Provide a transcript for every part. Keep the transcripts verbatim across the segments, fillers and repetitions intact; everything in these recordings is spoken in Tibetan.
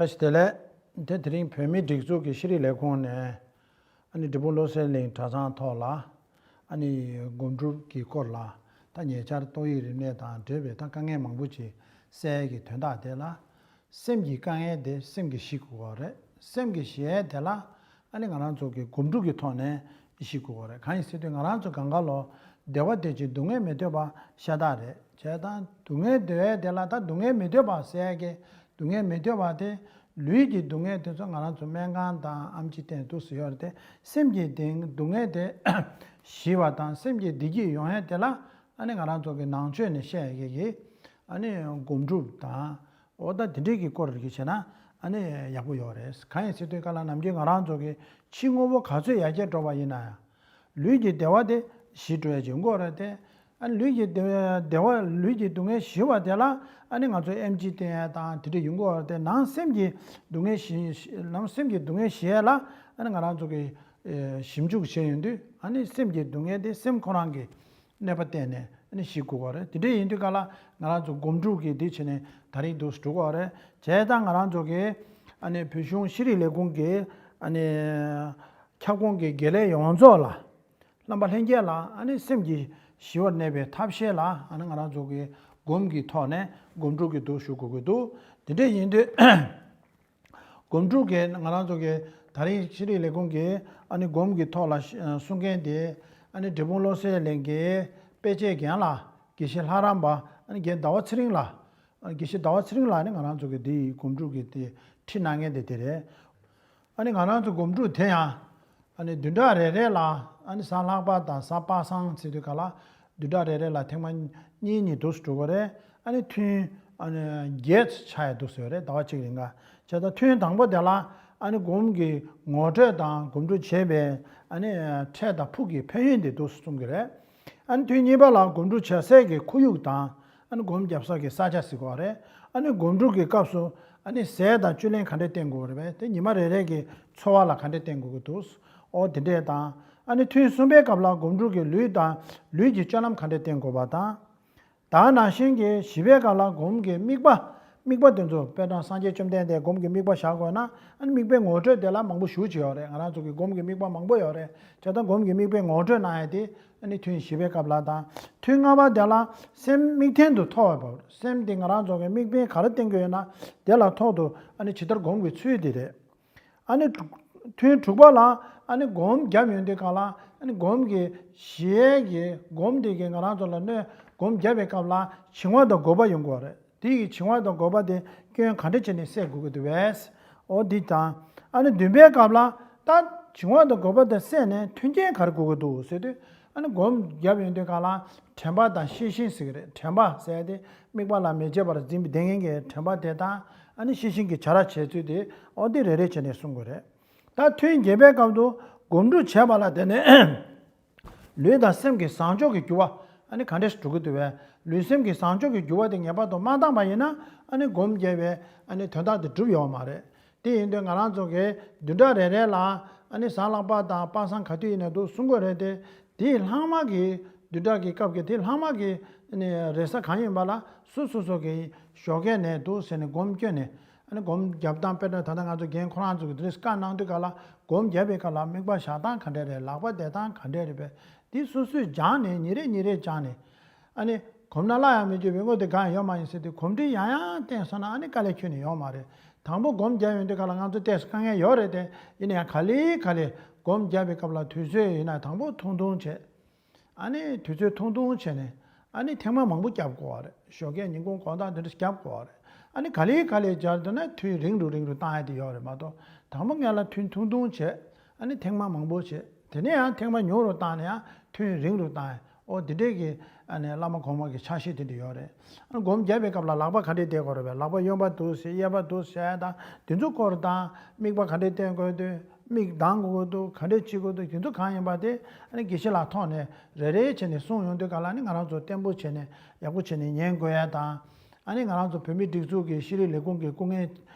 བཀྲ་ཤིས་བདེ་ལེགས། དེ་དེ་རིང་བོད་མིའི་སྒྲིག་འཛུགས་ཀྱི་ཤེས་རིག་ལས་ཁུངས་ནས་ཨ་ནི་འབྲས་སྤུངས་བློ་གསལ་གླིང་གྲྭ་ཚང་ཐོག་ལ་ཨ་ནི་སྒོམ་སྒྲུབ་ཀྱི་སྐོར་ལ་ད་ཉེ་ཆར་ཏོག་དབྱིབས་རིམས་ནད་དང་འབྲེལ་བའི་ད་དཀའ་ངལ་མང་པོ་ཅིག་སེལ་ཡས་ཀྱི་དོན་དག་དེ་ལ། སེམས་ཀྱི་དཀའ་ངལ་དེ་སེམས་ཀྱིས་ཞི་དགོས་པ་རེད། སེམས་ཀྱིས་ཞི་ཡས་དེ་ལ་ཨ་ནི་ང་རང་ཚོ་གི་སྒོམ་སྒྲུབ་ཀྱི་ཐོག་ནས་ཞི་དགོས་པ་རེད། གང་ཡིན་ཟེར་དུས་ང་རང་ཚོ་གང་ག་ལོ་བདེ་བ་འདོད་ཅིང་སྡུག་བསྔལ་མི་འདོད་པ་ཤ་སྟག་རེད། བྱས་ཙང་སྡུག་བསྔལ་འདོད་ཡས་དེ་ལ་ད་སྡུག་བསྔལ་མི་འདོད་པ་ཟེར་ཡས་ཀྱི་སྡུག་བསྔལ་མི་འདོད་པ་དེ། ལུས་ཀྱི་སྡུག་བསྔལ་དེ་ཚོ་ང་རང་ཚོ་སྨན་ཁང་དང་ཨེམ་ཆི་སྟེང་དུ་སུ་ཡོད་རེད་དེ། སེམས་ཀྱི་སྡུག་བསྔལ་དེ་ཞི་བ་དང་སེམས་ཀྱི་བདེ་སྐྱིད་ཡོང་ཡས་དེ་ལ་ཨ་ནི་ང་རང་ཚོ་གི་ནང་ཆོས་ནས་བཤད་ཡས་ཀྱི་ཨ་ནི་སྒོམ་སྒྲུབ་དང་། འོ་ད་དེ་འདྲའི་གི་སྐོར་རེ་བྱས་ན་ཨ་ནི་ཡག་པོ་ཡོད་རེད། གང་ཡིན་ཟེར་དུས་ག་ལ་ནམ་རྒྱུན་ང་རང་ཚོ་གི་ཕྱི་དངོས་པོ་ག་ཚོད་ཡར་རྒྱས་འགྲོ་བ་ཡིན་ན་ཡང་། ལུས་ཀྱི་བདེ་བ་དེ་ཞི་འགྲོ་ཡ་ཅིག་ཡོང་གི་ཡོད་རེད་དེ། ཨ་ནི་ལུས་ཀྱི་བདེ་བ་བདེ་བ་ལུས་ཀྱི་སྡུག་བསྔལ་ཞི་བ་དེ་ལ་ཨ་ནི་ང་ཚོ་ཨེམ་ཆི་བསྟེན་ཡ་དང་དེ་འདྲ་ཡོང་གི་ཡོད་རེད་དེ། ནང་སེམས་ཀྱི་སྡུག་བསྔལ་ཞི་ནང་སེམས་ཀྱི་སྡུག་བསྔལ་ཞི་ཡ་ལ་ཨ་ནི་ང་རང་ཚོ་གི་ཞིབ་འཇུག་བྱས་ཡོང་དུས་ཨ་ནི་སེམས་ཀྱི་སྡུག་བསྔལ་དེ་སེམས་ཁོ་རང་གི་གནས་པ་བསྟན་ནས་ཨ་ནི་ཞི་དགོས་པ་རེད། དེ་འདྲ་ཡིན་དུས་ག་ལ་ང་རང་ཚོ་སྒོམ་སྒྲུབ་ཀྱི་འདི་བྱས་ནས་ད་རིང་འདུག་འགྲོ་དགོས་པ་རེད། བྱས་ཙང་ང་རང་ཚོ་གི་ཨ་ནི་བོད་གཞུང་ཤེས་རིག་ལས་ཁུངས་ཀྱི་ཨ་ནི་ཁྱབ་ཁོངས་ཀྱི་དགེ་ལས་ཡོངས་རྫོགས་ལ་རྣམ་པ་ལྷན་རྒྱས་ལ་ཨ་ནི་སེམས་ཀྱི་ཞི་བར་གནས་པའི་ཐབས་ཤེས་ལ་ཨ་ནི་ང་རང་ཚོ་གི་སྒོམ་གྱི་ཐོག་ནས་སྒོམ་སྒྲུབ་ཀྱི་འདུག་ཞུ་དགོས་ཀྱི་འདུག་དེ་འདྲ་ཡིན་དུས། སྒོམ་སྒྲུབ་ཀྱི་ང་རང་ཚོ་གི་ད་རིང་ཤེས་རིག་ལས་ཁུངས་ཀྱི་ཨ་ནི་སྒོམ་གྱི་ཐོག་ལ་གསུང་མཁན་དེ་ཨ་ནི་འབྲས་སྤུངས་བློ་གསལ་གླིང་གི་དཔེ་ཆའི་རྒན་ལགས་དགེ་བཤེས་ལྷ་རམས་པ་ཨ་ནི་རྒན་ཟླ་བ་ཚེ་རིང་ལགས། ཨ་ནི་དགེ་བཤེས་ཟླ་བ་ཚེ་རིང་ལགས་ནི་ང་རང་ཚོ་གི་འདི་ཡི་སྒོམ་སྒྲུབ་ཀྱི་དེ་ཁྲིད་གནང་མཁན་དེ་དེ་རེད། ཨ་ནི་ང་རང་ཚོ་སྒོམ་སྒྲུབ་དེ་ཡང་ཨ་ནི་བདུན་ཕྲག་རེ་རེ་ལ་ཨ་ནི་གཟའ་ལྷག་པ་དང་གཟའ་པ་སངས་ཚེས་དུས་ག་ལ་བདུན་ཕྲག་རེ་རེ་ལ་ཐེངས་མ་གཉིས་གཉིས་འདུག་སེ་འགྲོ་གི་རེད། ཨ་ནི་ཐུན་ཨ་ནི་བརྒྱད་ཆགས་ཡ་འདུག་སེ་ཡོད་རེད། ཟླ་བ་གཅིག་རིང་ག་བྱས་ཙང་ཐུན་དང་པོ་དེ་ལ་ཨ་ནི་སྒོམ་གྱི་ངོ་སྤྲོད་དང་སྒོམ་སྒྲུབ་བྱེད་པའི་ཨ་ནི་འཕྲལ་དང་ཕུགས་ཀྱི་ཕན་ཡོན་དེ་འདུག་སེ་གསུང་གི་རེད། ཨ་ནི་ཐུན་གཉིས་པ་ལ་སྒོམ་སྒྲུབ་བྱེད་སའི་གི་ཁོར་ཡུག་དང་། ཨ་ནི་སྒོམ་རྒྱབ་ས་གི་ས་ཆ་ཟེར་གོ་རེད། ཨ་ནི་སྒོམ་སྒྲུབ་ཀྱི་སྐབས་སུ་ཨ་ནི་ཟས་དང་བཅུད་ལེན་ག་འདྲས་བསྟེན་དགོས་རེད་པས། དེ་ཉི་མ་རེ་རེ་གི་འཚོ་བ་ལ་ག་འདྲས་བསྟེན་དགོས་ཀྱི་འདུག་འོ་དེ་འདྲས་དང་། ཨ་ནི་ཐུན་གསུམ་པའི་སྐབས་ལ་སྒོམ་སྒྲུབ་ཀྱི་ལུས་དང་ལུས་ཀྱི་སྤྱོད་ལམ་ག་འདྲས་བསྟེན་དགོས་པ་དང་། ད་ནང་བཞིན་གྱི་བཞི་པའི་སྐབས་ལ་སྒོམ་གྱི་དམིགས་པ། དམིགས་པ་དེ་ཚོ་དཔེར་ན་སངས་རྒྱས་བཅོམ་ལྡན་འདས་སྒོམ་གྱི་དམིགས་པ་བཞག་དགོས་ན་ཨ་ནི་དམིགས་པའི་ངོ་སྤྲོད་དེ་ལ་མང་པོ་ཞེ་ཅིག་ཡོད་རེད། ང་རང་ཚོ་གི་སྒོམ་གྱི་དམིགས་པ་མང་པོ་ཡོད་རེད། བྱས་ཙང་སྒོམ་གྱི་དམིགས་པའི་ངོ་སྤྲོད་གནང་ཡ་དེ་ཨ་ནི་ཐུན་བཞི་པའི་སྐབས་ལ་དང་། ཐུན་ལྔ་པ་དེ་ལ་སེམས་དམིགས་རྟེན་དུ་ཐོགས་པ། སེམས་དེ་ང་རང་ཚོ་གི་དམིགས་རྟེན་ག་རེ་བསྟེན་དགོས་ཡོད་ན་དེ་ལ་ཐོགས་ཏེ་ཨ་ནི་ཇི་ལྟར་སྒོམ་གྱི་ཚུལ་དེ་རེད། ཨ་ནི་དྲུག་ཐུན་དྲུག་པ་ལ་ཨ་ནི་སྒོམ་བརྒྱབ་ཡོང་དུས་སྒང་ལ་ཨ་ནི་སྒོམ་གྱི་གཞི་ཡས་ཀྱི་སྒོམ་དེ་གིས་ང་རང་ཚོ་ལ་གནོད། སྒོམ་བརྒྱབ་པའི་སྐབས་ལ་བྱིང་བ་དང་རྒོད་པ་ཡོང་གི་ཡོད་རེད། དེ་ཡི་བྱིང་བ་དང་རྒོད་པ་དེ་སྐྱོན་ག་འདྲ་བྱས་ནས་སེལ་དགོས་ཀྱི་འདུག་པས། འོ་འདི་དང་། ཨ་ནི་བདུན་པའི་སྐབས་ལ་ད་བྱིང་བ་དང་རྒོད་པ་དེ་བསལ་ནས་མཐུན་རྐྱེན་ག་རེ་དགོས་ཀྱི་འདུག་ཟེར་དུས། ཨ་ནི་སྒོམ་བརྒྱབ་ཡོང་དུས་སྒང་ལ་དྲན་པ་དང་ཤེས་བཞིན་ཟེར་གྱི་རེད། དྲན་པ་ཟེར་ཡ་དེ་དམིགས་པ་ལ་མི་བརྗེད་པར་འཛིན་པའི་བདེན་ངེས་ཀྱི་དྲན་པ་དེ་དང་། ཨ་ནི་ཤེས་བཞིན་གྱི་བྱ་ར་བྱེད་ཚུལ་དེ་འོ་འདི་རེ་རེ་བྱས་ནས་གསུང་དགོས་རེད། ད་ཐུན་བརྒྱད་པའི་སྐབས་སུ་སྒོམ་སྒྲུབ་བྱས་པ་ལ་བརྟེན་ནས་ལུས་དང་སེམས་ཀྱི་བཟང་ཕྱོགས་ཀྱི་འགྱུར་བ་ཨ་ནི་ག་འདྲས་འགྲོ་གི་འདུག་པས། ལུས་སེམས་ཀྱི་བཟང་ཕྱོགས་ཀྱི་འགྱུར་བ་དེ་ངེས་པར་དུ་མ་བཏང་པ་ཡིན་ན་ཨ་ནི་སྒོམ་བརྒྱབ་པའི་ཨ་ནི་དོན་དག་དེ་འགྲུབ་ཡོད་མ་རེད། དེ་ཡིན་དུས་ང་རང་ཚོ་གིས་བདུན་ཕྲག་རེ་རེ་ལ་ཨ་ནི་གཟའ་ལྷག་པ་དང་པ་སངས་ག་དུས་ཡིན་ནའི་འདུག་གསུང་གི་རེད་དེ། དེའི་ལྷག་མ་གི་བདུན་ཕྲག་གི་སྐབས་ཀྱི་དེའི་ལྷག་མ་གི་ཨ་ནི་རེས་གཟའ་གང་ཡིན་པ་ལ་སོ་སོ་སོ་གི་ཞོགས་ཀས་ནས་འདུག་ཟེར་ནས་སྒོམ་སྐྱོན་ནས། ཨ་ནི་སྒོམ་རྒྱབ་སྟངས་དཔེར་ན་ད་ལྟ་ང་ཚོ་རྒན་ཁོ་རང་ཚོ་གི་དེ་རིང་བཀའ་གནང་དུས་སྒང་ལ་སྒོམ་རྒྱབ་པའི་སྐབས་ལ་དམིགས་པ་བཞག་སྟངས་ག་འདྲས་རེད། ལག་པ་བསྡད་སྟངས་ག་འདྲས་རེད་པས། དེ་སོ་སོས་སྦྱངས་ནས་ཉིན་རེ་ཉིན་རེ་སྦྱངས་ནས། ཨ་ནི་གོམས་ན་སླར་ཡང་མི་འགྱུར་བའི་དངོས་དེ་གང་ཡང་ཡོད་མ་ཡིན་ཟེར་དུས་གོམས་འདྲིས་ཡང་ཡང་བསྟེན་སོང་ན་ཨ་ནི་དཀའ་ལས་ཁྱོན་ནས་ཡོད་མ་རེད། དང་པོ་སྒོམ་རྒྱབ་ཡོང་དུས་སྒང་ལ་ང་ཚོ་ཏོག་ཙམ་དཀའ་ངལ་ཡོད་རེད་དེ། ཡིན་ན་ཡང་ག་ལེ་ག་ལེ་སྒོམ་རྒྱབ་པའི་སྐབས་ལ་དུས་ཚོད་ཡིན་ན་དང་པོ་ཐུང་ཐུང་བྱས། ཨ་ནི་དུས་ཚོད་ཐུང་ཐུང་བྱས་ནས་ཨ་ནི་ཐེངས་མ་མང་པོ་རྒྱབ་དགོས་པ་རེད། ཞོགས་ཀས་ཉིན་གུང་དགོང་དག་འདི་འདྲ་རྒྱབ་དགོས་པ་རེད། ཨ་ནི་ག་ལེ་ག་ལེ་སྦྱར་འདུག་ན་ཐུན་རིང་རུ་རིང་རུ་བཏང་ཡ་དེ་ཡོད་རེད་མ་གཏོགས། དང་པོ་སྔོན་ལ་ཐུན་ཐུང་ཐུང་བྱས། ཨ་ནི་ཐེངས་མ་མང་པོ་བྱས། དེ་ནས་ཡང་ཐེངས་མ་ཉུང་རུ་བཏང་ནས་ཡང་ཐུན་རིང་རུ་བཏང་ཡ། ཨོ་དེ་འདྲས་ཀྱི་ཨ་ནི་བླ་མ་གོང་མ་གི་ཕྱག་བཞེས་དེ་འདྲ་ཡོད་རེད། ཨ་ནི་སྒོམ་རྒྱབ་པའི་སྐབས་ལ་ལག་པ་ག་འདྲས་བསྡད་དགོས་རེད་པས། ལག་པ་གཡོན་པ་འདུག་ཟེར་གཡས་པ་འདུག་ཟེར་དང་དེ་ཚོ་སྐོར་དང་། དམིགས་པ་ག་འདྲས་བསྟན་དགོས་འདུག་མིག་གདངས་དགོས་འདུག་ག་འདྲས་བྱེད་དགོས་འདུག་དེ་ཚོ་གང་ཡིན་པ་དེ་ཨ་ནི་དགེ་བཤེས་ལགས་ཐོག་ནས་རེ་རེ་བྱས་ནས་གསུངས་ཡོང་དུས་ག་ལ་ནི་ང་རང་ཚོ་བརྟན་པོ་བྱས་ནས་ཡག་པོ་བྱས་ནས་ཉན་དགོས་ཡ་དང་། ཨ་ནི་ང་རང་ཚོ་བོད་མིའི་སྒྲིག་འཛུགས་ཀྱི་ཤེས་རིག་ལས་ཁུངས་ཀྱི་སྐུ་ངལ་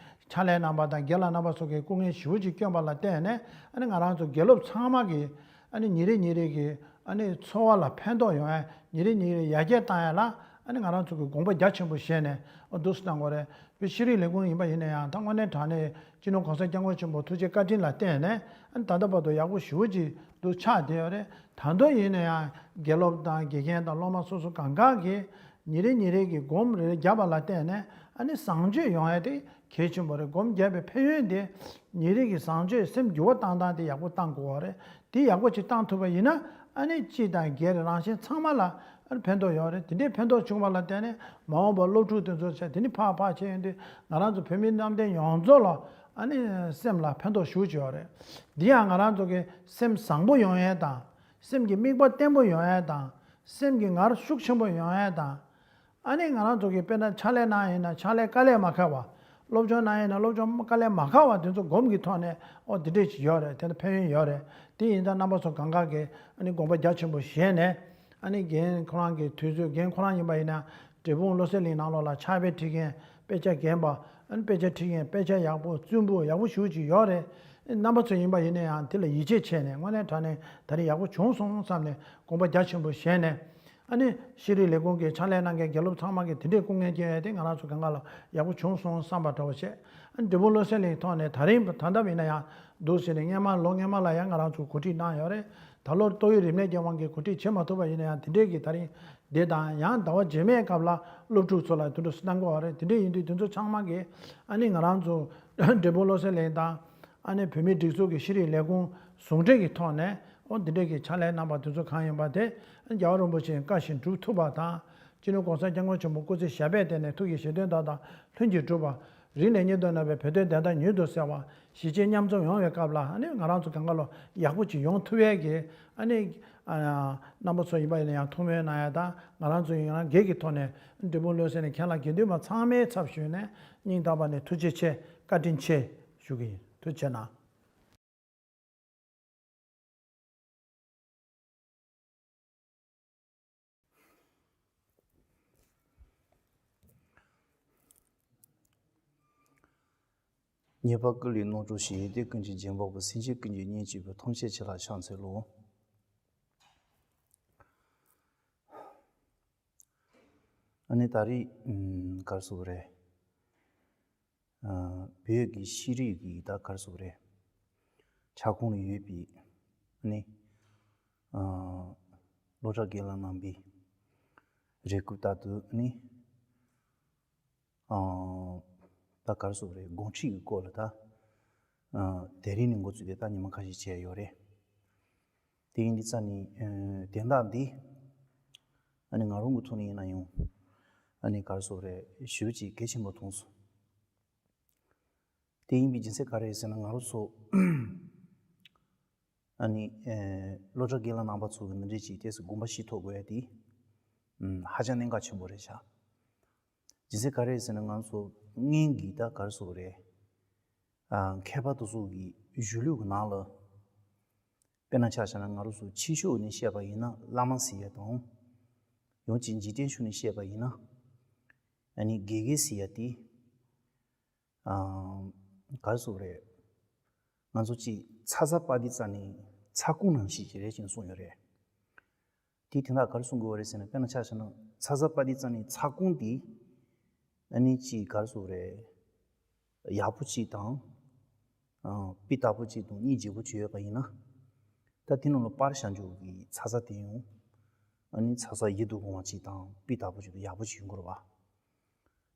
ཕྱག་ལས་གནང་པ་དང་རྒན་ལགས་རྣམ་པ་ཚོ་གིས་སྐུ་ངལ་ཞེ་པོ་ཅིག་བསྐྱོན་པ་ལ་བརྟེན་ནས་ཨ་ནི་ང་རང་ཚོ་དགེ་སློབ་ཚང་མ་གིས་ཨ་ནི་ཉིན་རེ་ཉིན་རེ་གི་ཨ་ནི་འཚོ་བ་ལ་ཕན་ཐོགས་ཡོང་ཡ། ཉིན་རེ་ཉིན་རེ་ཡར་རྒྱས་བཏང་ཡ་ལ་ཨ་ནི་ང་རང་ཚོ་གིས་དགོངས་པ་རྒྱ་ཆེན་པོ་བཞེས་ནས་ཨ་འདུག་སེ་གནང་དགོས་རེད། བོད་ཤེས་རིག་ལས་ཁུངས་ཡིན་པ་ཡིན་ན་ཡང་ད་དངོས་གནས་དྲང་གནས་སྤྱི་ནོར་གོང་ས་སྐྱབས་མགོན་ཆེན་པོ་ཐུགས་རྗེ་བཀའ་དྲིན་ལ་བརྟེན་ནས་ཨ་ནི་ད་ལྟ་བར་དུ་ཡག་པོ་ཞེ་པོ་ཅིག་འདུག་ཆགས་བསྡད་ཡོད་རེད། ད་དུང་ཡིན་ན་ཡང་དགེ་སློབ་དང་དགེ་རྒན་དང་སློབ་མ་སོ་སོ་གང་ག་གིས་ཉིན་རེ་ཉིན་རེ་གི་སྒོམ་རེ་རེ་བརྒྱབ་པ་ལ་བརྟེན་ནས་ཨ་ནི་བཟང་སྤྱོད་ཡོང་ཡ་དེ་གལ་ཆེན་པོ་རེད། སྒོམ་བརྒྱབ་པའི་ཕན་ཡོན་དེ་ཉིན་རེ་གི་བཟང་སྤྱོད་སེམས་འགྱུར་བ་བཏང་སྟངས་དེ་ཡག་པོ་བཏང་དགོས་པ་རེད། དེ་ཡག་པོ་ཅིག་བཏང་ཐུབ་པ་ཡིན་ན་ཨ་ནི་སྤྱི་དང་སྒེར་རང་གཞན་ཚང་མ་ལ་ཨ་ནི་ཕན་ཐོགས་ཡོད་རེད། དེ་འདྲའི་ཕན་ཐོགས་བྱུང་བ་ལ་བརྟེན་ནས་མ་འོངས་པར་སློབ་ཕྲུག་དེ་ཚོ་བྱས་དེ་ནི་ཕར་ཕར་བྱས་ཡོང་དུས་ང་རང་ཚོ་བོད་མི་གནམ་བསྟན་ཡོངས་རྫོགས་ལ་ཨ་ནི་སེམས་ལ་ཕན་ཐོགས་ཞེ་པོ་ཅིག་ཡོད་རེད། འདི་ཡང་ང་རང་ཚོ་གི་སེམས་བཟང་པོ་ཡོང་ཡས་དང་། སེམས་ཀྱི་དམིགས་པ་བརྟན་པོ་ཡོང་ཡས་དང་། སེམས་ཀྱི་ངར་ཤུགས་ཆེན་པོ་ཡོང་ཡས་དང་། ཨ་ནི་ང་རང་ཚོ་གི་དཔེར་ན་ཕྱག་ལས་གནང་ཡིན་ན་ཕྱག་ལས་དཀའ་ལས་མ་ཁག་པ། སློབ་སྦྱོང་གནང་ཡིན་ན་སློབ་སྦྱོང་དཀའ་ལས་མ་ཁག་པ་དེ་ཚོ་སྒོམ་གྱི་ཐོག་ནས་ཨོ་འདི་འདྲས་ཅིག་ཡོད་རེད། དེ་ལ་ཕན་ཡོན་ཡོད་རེད། དེ་ཡིན་ཙང་རྣམ་པ་ཚོ་གང་ག་གིས་ཨ་ནི་དགོངས་པ་རྒྱ་ཆེན་པོ་བཞེས་ནས་ཨ་ནི་རྒན་ཁོ་རང་གི་དུས་ཚོད་རྒན་ཁོ་རང་ཡིན་པ་ཡིན་ན་འབྲས་སྤུངས་བློ་གསལ་གླིང་ནང་ལོགས་ལ་ཕྱག་དཔེ་ཁྲིད་མཁན་དཔེ་ཆ་རྒན་པ། ཨ་ནི་དཔེ་ཆ་ཁྲིད་མཁན་དཔེ་ཆ་ཡག་པོ་རྩོམ་པོ་ཡག་པོ་ཞེ་པོ་ཅིག་ཡོད་རེད། རྣམ་པ་ཚོ་ཡིན་པ་ཡིན་ན་ཡང་དེ་ལ་ཡིད་ཆེས་བྱས་ནས་དངོས་གནས་དྲང་གནས་ད་རེས་ཡག་པོ་བྱུང་སོང་བསམ་ནས་དགོངས་པ་རྒྱ་ཆེན་པོ་བཞེས་ནས། ཨ་ནི་ཤེས་རིག་ལས་ཁུངས་ཀྱི་ཕྱག་ལས་གནང་མཁན་དགེ་སློབ་ཚང་མ་གིས་དེ་འདྲའི་སྐུ་ངལ་སྐྱོན་ཡས་དེ་ང་རང་ཚོ་གང་ག་ལ་ཡག་པོ་བྱུང་སོང་བསམ་པ་འདྲ་བོ་བྱས། ཨ་ནི་འབྲས་སྤུངས་བློ་གསལ་གླིང་ཐོག་ནས་ད་རིང་ད་ལྟ་ཡིན་ན་ཡང་འདུག་ཟེར་ནས་སྔོན་མ་ལོ་སྔོན་མ་ལ་ཡང་ང་རང་ཚོ་གོ་སྒྲིག་གནང་ཡོད་རེད། ད་ལོར་ཏོག་དབྱིབས་རིམས་ནད་ཀྱི་དབང་གིས་གོ་སྒྲིག་བྱེད་མ་ཐུབ་པ་ཡིན་ན་ཡང་དེ་འདྲའི་གི་ད་རིང་འདི་དང་ཡང་ཟླ་བ་རྗེས་མའི་སྐབས་ལ་སློབ་ཕྲུག་ཚོ་ལ་དེ་འདྲ་གནང་དགོས་པ་རེད། དེ་འདྲ་ཡིན་དུས་དེ་ཚོ་ཚང་མ་གིས་ཨ་ནི་ང་རང་ཚོ་འབྲས་སྤུངས་བློ་གསལ་གླིང་དང་ཨ་ནི་བོད་མིའི་སྒྲིག་འཛུགས་ཀྱི་ཤེས་རིག་ལས་ཁུངས་ཟུང་འབྲེལ་གྱི་ཐོག་ནས་ཨོ་འདི་འདྲ་གི་ཕྱག་ལས་གནང་པ་དེ་ཚོ་གང་ཡིན་པ་དེ་རྒྱལ་བ་རིན་པོ་ཆེའི་བཀའ་བཞིན་སྒྲུབ་ཐུབ་པ་དང་། སྤྱི་ནོར་གོང་ས་སྐྱབས་མགོན་ཆེན་པོ་སྐུ་ཚེ་ཞབས་པད་བརྟན་ནས་ཐུགས་ཀྱི་བཞེད་དོན་དག་དང་ལྷུན་གྱིས་གྲུབ་པ། རིང་ནས་སྙིང་དུ་བརྣག་པའི་བོད་དོན་བདེན་མཐའ་མྱུར་དུ་གསལ་བ། གཞིས་བྱེས་མཉམ་འཛོམས་ཡོང་བའི་སྐབས་ལ་ཨ་ནི་ང་རང་ཚོ་གང་ག་ལོ་ཡག་པོ་ཅིག་ཡོང་ཐུབ་ཡས་ཀྱི་ཨ་ནི་ཨ་རྣམ་པ་ཚོ་ཡིན་པ་ཡིན་ན་ཡང་ཐུགས་སྨོན་གནང་ཡ་དང་ང་རང་ཚོ་ཡིན་ན་སྒེར་གྱི་ཐོག་ནས་འབྲས་སྤུངས་བློ་གསལ་གླིང་ཁྱེད་ལ་དགེ་འདུན་པ་ཚང་མའི་ཚབ་ཞུས་ནས་སྙིང་ཐག་པ་ནས་ཐུགས་རྗེ་ཆེ་བཀའ་དྲིན་ཆེ་ཞུ་གི་ཡིན། ཐུགས་རྗེ་གནང་། ཉེས་པ་ཀུན་ལས་རྣམ་གྲོལ་ཞིང་། ཡོན་ཏན་ཀུན་གྱི་རྒྱན་པ་པོ། སེམས་ཅན་ཀུན་གྱི་གཉེན་གཅིག་པུ། ཐམས་ཅད་ཆོས་ལ་ཕྱག་འཚལ་ལོ། ཨ་ནི་ད་རེས་ཨམ་ག་རེ་ཟེར་དགོས་རེད། ཨ་བོད་ཀྱི་ཤེས་རིག་གི་ད་ག་རེ་ཟེར་དགོས་རེད། ཁྱབ་ཁོངས་ལ་ཡོད་པའི་ཨ་ནི་ཨ་སློབ་གྲྭ་སྒེར་ལ་གནང་བའི་རེ་སྐུལ་ལྟར་དུ་ཨ་ནི་ཨ་ད་ག་རེ་ཟེར་དགོས་རེད། དགོངས་ཁྲིད་ཀྱི་སྐོར་ལ་ད་ཨ་དེ་རིང་ནས་འགོ་བཙུགས་ཏེ་ད་ཉི་མ་ཁ་ཤས་བྱས་ཡོད་རེད། དེ་ཡིན་དུས་ཙང་ནི་ཨ་དོན་དག་འདི་ཨ་ནི་ང་རང་གི་ཐོག་ནས་ཡིན་ན་ཡང་ཨ་ནི་ག་རེ་ཟེར་དགོས་རེད། ཞེ་པོ་ཅིག་གལ་ཆེན་པོ་མཐོང་སོང་། དེ་ཡིན་པའི་རྒྱུ་མཚན་ག་རེ་རེད་ཟེར་ན་ང་རང་ཚོ་ཨ་ནི་ཨེ་སློབ་གྲྭ་སྒེར་ལ་གནང་པ་ཚོ་གི་འདི་འདྲའི་ཅིག་ཏོག་ཙམ་དགོངས་པ་བཞེས་ཐུབ་དགོས་ཡ་དེ་ཨམ་ཧ་ཅང་གནད་འགག་ཆེན་པོ་རེད་ཤག་རྒྱུ་མཚན་ག་རེ་རེད་ཟེར་ན་ང་ཚོ་སྔོན་གྱི་ད་ག་རེ་ཟེར་དགོས་རེད། ཨ་མཁས་པ་དེ་ཚོ་གི་གཞུང་ལུགས་ཀྱི་ནང་ལ་དཔེར་ན་ཆ་བཞག་ན་ང་རང་ཚོ་ཆོས་ཕྱོགས་ནས་བཤད་པ་ཡིན་ན་བླ་མ་ཟེར་ཡ་དང་། ཡང་ཅིག་འཇིག་རྟེན་ཕྱོགས་ནས་བཤད་པ་ཡིན་ན་ཨ་ནི་དགེ་རྒན་ཟེར་ཡ་དེ། ཨ་ག་རེ་ཟེར་དགོས་རེད། ང་ཚོ་གཅིག་ཚ་ཚ་པ་དེ་རྩ་ནས་ཚ་ཁུང་ནང་བཞིན་ཅིག་རེད་ཅེས་གསུངས་ཡོད་རེད། དེ་དེ་འདྲ་ག་རེ་གསུང་དགོས་པ་རེད་ཟེར་ན་དཔེར་ན་ཆ་བཞག་ན་ཚ་ཚ་པ་དེ་རྩ་ནས་ཚ་ཁུང་དེ་ཨ་ནི་གཅིག་ག་རེ་ཟེར་དགོས་རེད། ཡག་པོ་གཅིག་དང་། ཨ་སྤུས་དག་པོ་གཅིག་དང་གཉིས་བརྗེ་པོ་བྱས་ཡོད་པ་ཡིན་ན། ད་དེ་ནང་ལ་པར་བཞག་འཇོག་གི་ཚ་ཚ་དེ་ཡང་ཨ་ནི་ཚ་ཚ་ཡིད་དུ་འོང་བ་གཅིག་དང་སྤུས་དག་པོ་གཅིག་དང་ཡག་པོ་གཅིག་ཡོང་དགོས་རེད་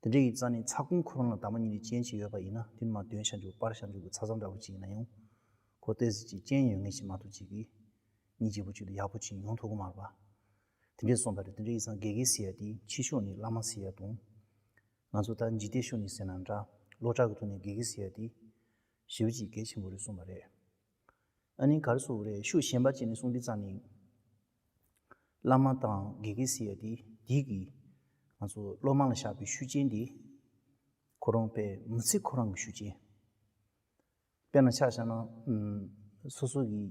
པ། དེ་འདྲ་ཡིན་ཙང་ནི་ཚ་ཁུང་ཁོ་རང་ལ་དྭངས་མ་གཉིས་ལས་ཅན་ཅིག་ཡོད་པ་ཡིན་ན་དེ་ནི་མར་འདོན་བྱ་འཇུག་པར་བྱ་འཇུག་གི་ཚ་ཚ་འདྲ་བོ་ཅིག་ཡིན་ན་ཡང་ཁོ་ཏོག་ཙམ་ཅིག་རྐྱེན་ཡོད་ངེས་ཤིག་མ་གཏོགས་ཅིག་གིས་གཉིས་བརྗེ་པོ་ཅིག་དང་ཡག་པོ་ཅིག་ཡོང་ཐུབ་ཀྱི་མ་རེད་པ། དེ་འདྲས་སོང་ད་རེད། དེ་འདྲ་ཡིན་ཙང་དགེ་རྒན་ཟེར་ཡ་དེ་ཕྱི་ཕྱོགས་ནས་བླ་མ་ཟེར་ཡ་དང་། ང་ཚོ་ད་འཇིག་རྟེན་ཕྱོགས་ནས་ཟེར་ན་འདྲ་སློབ་གྲྭ་གི་ཐོག་ནས་དགེ་རྒན་ཟེར་ཡ་དེ་ཞེ་པོ་ཅིག་གལ་ཆེན་པོ་རེད་གསུངས་པ་རེད། ཨ་ནི་ག་རེ་ཟེར་དགོས་རེད། ཤུགས་གཞན་པ་ཅིག་ནས་གསུངས་དུས་ཙང་ནི། བླ་མ་དང་དགེ་རྒན་ཟེར་ཡ་དེ་དེའི་གི་ང་ཚོ་སློབ་མ་ལ་བཞག་པའི་ཤུགས་རྐྱེན་དེ་ཁོ་རང་དཔེ་མི་ཚེ་ཁོ་རང་གི་ཤུགས་རྐྱེན། དཔེར་ན་ཆ་བཞག་ན་ཨུམ། སོ་སོ་གི་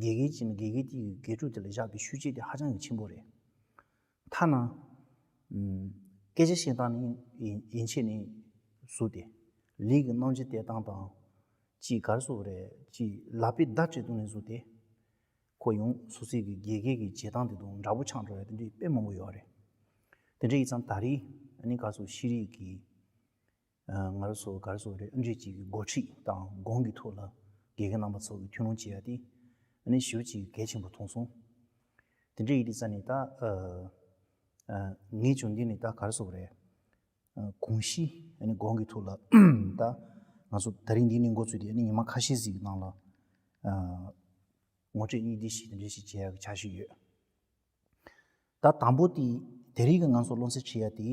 དགེ་རྒན་གཅིག་ནས་དགེ་རྒན་དེ་གི་དགེ་ཕྲུག་དེ་ལ་བཞག་པའི་ཤུགས་རྐྱེན་དེ་ཧ་ཅང་གི་ཆེན་པོ་རེད། ཐ་ན་ཨུམ། སྐད་ཆ་བཤད་སྟངས་ནི་ཡིན་ཡིན་ཆེད་ནས་བཟོ་སྟེ། ལུས་ཀྱི་རྣམ་འགྱུར་བསྟན་སྟངས་དང་། ཅིག་ག་རེ་ཟེར་དགོས་རེད། ཅིག་ལག་པའི་བརྡ་སྤྲོད་སྟངས་ནས་བཟོ་སྟེ། ཁོ་ཡང་སོ་སོའི་གི་དགེ་རྒན་གྱི་བྱེད་སྟངས་དེ་དང་འདྲ་པོ་ཆགས་འགྲོ་ཡ་དེ་འདྲའི་དཔེ་མང་པོ་ཡོད་རེད། དེ་འདྲ་ཡིན་ཙང་ད་རེས་ཨ་ནི་ག་རེ་ཟེར་ཤེས་རིག་གི་ཨ། ང་རང་ཚོ་ག་རེ་ཟེར་དགོས་རེད། ཨ་འདྲས་ཅིག་གི་འགོ་ཁྲིད་དང་སྒོམ་གྱི་ཐོག་ལ་དགེ་རྒན་རྣམ་པ་ཚོ་གི་ཐུགས་སྣང་བྱེད་ཡ་དེ་ཨ་ནི་ཞེ་པོ་ཅིག་གལ་ཆེན་པོ་མཐོང་སོང་། དེ་འདྲ་ཡིན་དུས་ཙ་ནས་ད་ཨ། ཨ། ངས་ཀྱང་འདི་ནས་ད་ག་རེ་ཟེར་དགོས་རེད། ཨ། གོམས་གཤིས་ཨ་ནི་སྒོམ་གྱི་ཐོག་ལ་ད་ང་ཚོ་ད་རིང་འདི་ནས་འགོ་བཙུགས་ཏེ་ཨ་ནི་ཉི་མ་ཁ་ཤས་ཤིག་གི་ནང་ལ་ཨ། ངོ་སྤྲོད་གཉིས་བསྡུས་ཤིག་དེ་འདྲ་ཞིག་བྱེད་ཡ་གི་འཆར་གཞི་ཡོད། ད་དང་པོ་དེ་དེ་རིང་གི་ང་ཚོ་སློབ་ཚན་ཁྲིད་ཡ་དེ།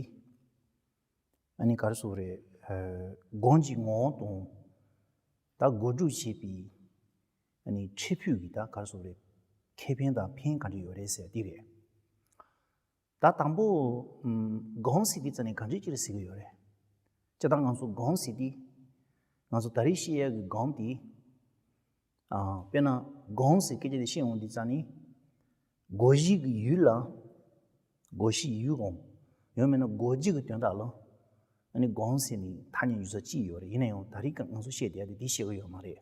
ཨ་ནི་ག་རེ་ཟེར་དགོས་རེད། ཨ། སྒོམ་གྱི་ངོ་བོ་དང་། ད་སྒོམ་སྒྲུབ་བྱེད་པའི་ཨ་ནི་འཕྲོས་ཕུད་ཀྱི་ད་ག་རེ་ཟེར་དགོས་རེད། ཁེ་ཕན་དང་ཕན་ག་འདྲ་ཡོད་རེད་ཟེར་དེ་རེད། ད་དང་པོ་ཨམ། སྒོམ་ཟེར་དུས་ཙ་ནས་ག་འདྲ་ཅིག་རེད་ཟེར་གྱི་ཡོད་རེད། སྤྱིར་བཏང་ང་ཚོ་སྒོམ་ཟེར་དུས། ང་ཚོ་ད་རེས་བཤད་ཡ་གི་སྒོམ་དེ། ཨ། དཔེར་ན་སྒོམ་ཟེར་སྐད་ཆ་དེ་བཤད་འོང་དུས་ཙ་ནས། སྒོ་བཞི་གི་ཡུལ་ལ། སྒོ་བཞི་ཡི་ཡུལ་སྒོམ། ཡང་མིན་ན་སྒོ་བཞི་གི་དོན་དག་ལ། ཨ་ནི་སྒོམ་ཟེར་ནས་ཐ་སྙད་ཡོད་ས་ཅིག་ཡོད་རེད། ཡིན་ན་ཡང་ད་རེས་ཀྱི་ང་ཚོ་བཤད་བསྡད་ཡ་དེ་འདི་བཤད་གི་ཡོད་མ་རེད།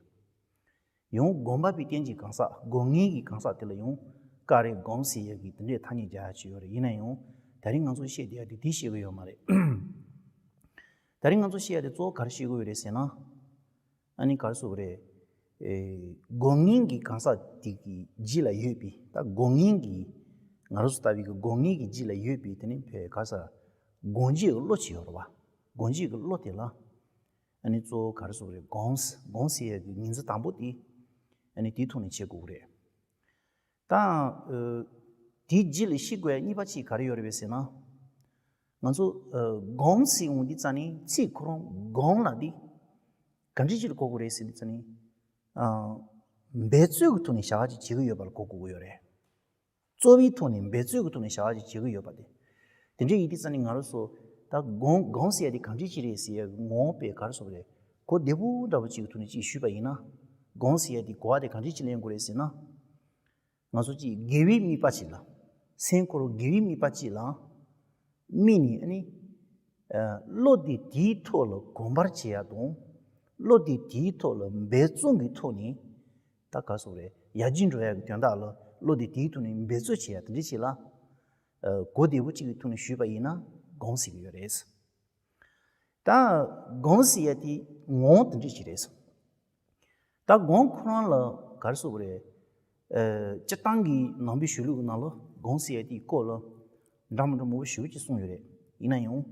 ཡང་སྒོམ་པ་པའི་རྟེན་གྱི་གང་ཟག་སྒོམ་མཁན་གྱི་གང་ཟག་དེ་ལ་ཡང་ག་རེ་སྒོམ་ཟེར་ཡ་གི་དེ་འདྲའི་ཐ་སྙད་རྒྱག་ཡ་ཅིག་ཡོད་རེད། ཡིན་ན་ཡང་ད་རེས་ང་ཚོ་བཤད་བསྡད་ཡ་དེ་འདི་བཤད་གི་ཡོད་མ་རེད། ད་རེས་ང་ཚོ་བཤད་ཡ་དེ་གཙོ་བོ་ག་རེ་བཤད་གི་ཡོད་རེད་ཟེར་ན། ཨ་ནི་ག་རེ་ཟེར་དགོས་རེད། ཨེ། སྒོམ་མཁན་གྱི་གང་ཟག་དེ་གི་རྗེས་ལ་ཡོད་པའི་ད་སྒོམ་མཁན་གྱི་ང་རང་ཚོ་ལྟ་བུའི་གི་སྒོམ་མཁན་གྱི་རྗེས་ལ་ཡོད་པའི་དེ་ནི་བོད་ག་ས་སྒོམ་བྱེད་ཀྱི་བློ་ཅིག་ཡོད་རེད་བ། སྒོམ་བྱེད་ཀྱི་བློ་དེ་ལ་ཨ་ནི་གཙོ་བོ་ག་རེ་ཟེར་དགོས་རེད། སྒོམ་སྒོམ་ཟེར་ཡ་གི་ངོས་འཛིན་དང་པོ་དེ་ཨ་ནི་དེའི་ཐོག་ནས་བྱེད་དགོས་ཀྱི་རེད། ད། ཨ། དེའི་རྗེས་ལ་ཤེས་དགོས་ཡ་གཉིས་པ་ཅིག་ག་རེ་ཡོད་རེད་པས་ཟེར་ན། ང་ཚོ་ཨ། སྒོམ་ཟེར་འོང་དུས་ཙ་ནས་ཚིག་ཁོ་རང་སྒོམ་ལབ་དེ་ག་འདྲ་ཅིག་ལ་གོ་དགོས་རེད་ཟེར་དུས་ཙ་ནས། ཨ། འབད་རྩོལ་གྱི་ཐོག་ནས་བྱ་བ་ཅིག་བྱེད་ཀྱི་ཡོད་པ་ལ་གོ་དགོས་ཀྱི་ཡོད་རེད། རྩོལ་བའི་ཐོག་ནས་འབད་རྩོལ་གྱི་ཐོག་ནས་བྱ་བ་ཅིག་བྱེད་ཀྱི་ཡོད་པ་དེ། དེ་འདྲ་ཡིན་དུས་ཙ་ནས་ང་རང་ཚོ་ད་སྒོམ་སྒོམ་ཟེར་ཡ་དེ་ག་འདྲ་ཅིག་རེད་ཟེར་ཡ་གི་ངོ་བོ་དཔེ་ག་རེ་ཟེར་དགོས་རེད། གོ་བདེ་པོ་འདྲ་པོ་ཅིག་གི་ཐོག་ནས་ཅིག་ཞུས་པ་ཡིན་ན། སྒོམ་ཟེར་ཡ་དེ་གོ་བ་དེ་ག་འདྲ་ཅིག་ལེན་དགོས་རེད་ཟེར་ན། ང་ཚོ་ཅིག་དགེ་བའི་དམིགས་པ་ཅིག་ལ། སེམས་ཁོ་རང་དགེ་བའི་དམིགས་པ་ཅིག་ལ་དམིགས་ནས་ཨ་ནི། ཨ། བློ་དེ་དེའི་ཐོག་ལ་གོམས་པར་བྱེད་ཡ་དང་། བློ་དེ་དེའི་ཐོག་ལ་འབད་བརྩོན་གྱི་ཐོག་ནས། ད་ག་རེ་ཟེར་དགོས་རེད། ཡར་རྒྱས་འགྲོ་ཡ་གི་དོན་དག་ལ་བློ་དེ་དེའི་ཐོག་ནས་འབད་རྩོལ་བྱེད་ཡ་དེ་འདྲ་ཅིག་ལ། ཨ། གོ་བདེ་པོ་ཅིག་གི་ཐོག་ནས་ཞུས་པ་ཡིན་ན་སྒོམ་ཟེར་གྱི་ཡོད་རེད། ད་སྒོམ་ཟེར་ཡ་དེ་ངོ་བོ་དེ་འདྲ་ཅིག་རེད། ད་སྒོམ་ཁོ་རང་ལ་ག་རེ་ཟེར་དགོས་རེད། ཨ། སྤྱིར་བཏང་གི་ནང་པའི་གཞུང་ལུགས་ཀྱི་ནང་ལ་སྒོམ་ཟེར་ཡ་དེའི་སྐོར་ལ་འདྲ་མི་འདྲ་མང་པོ་ཞེ་པོ་ཅིག་གསུངས་ཡོད་རེད། ཡིན་ན་ཡང་།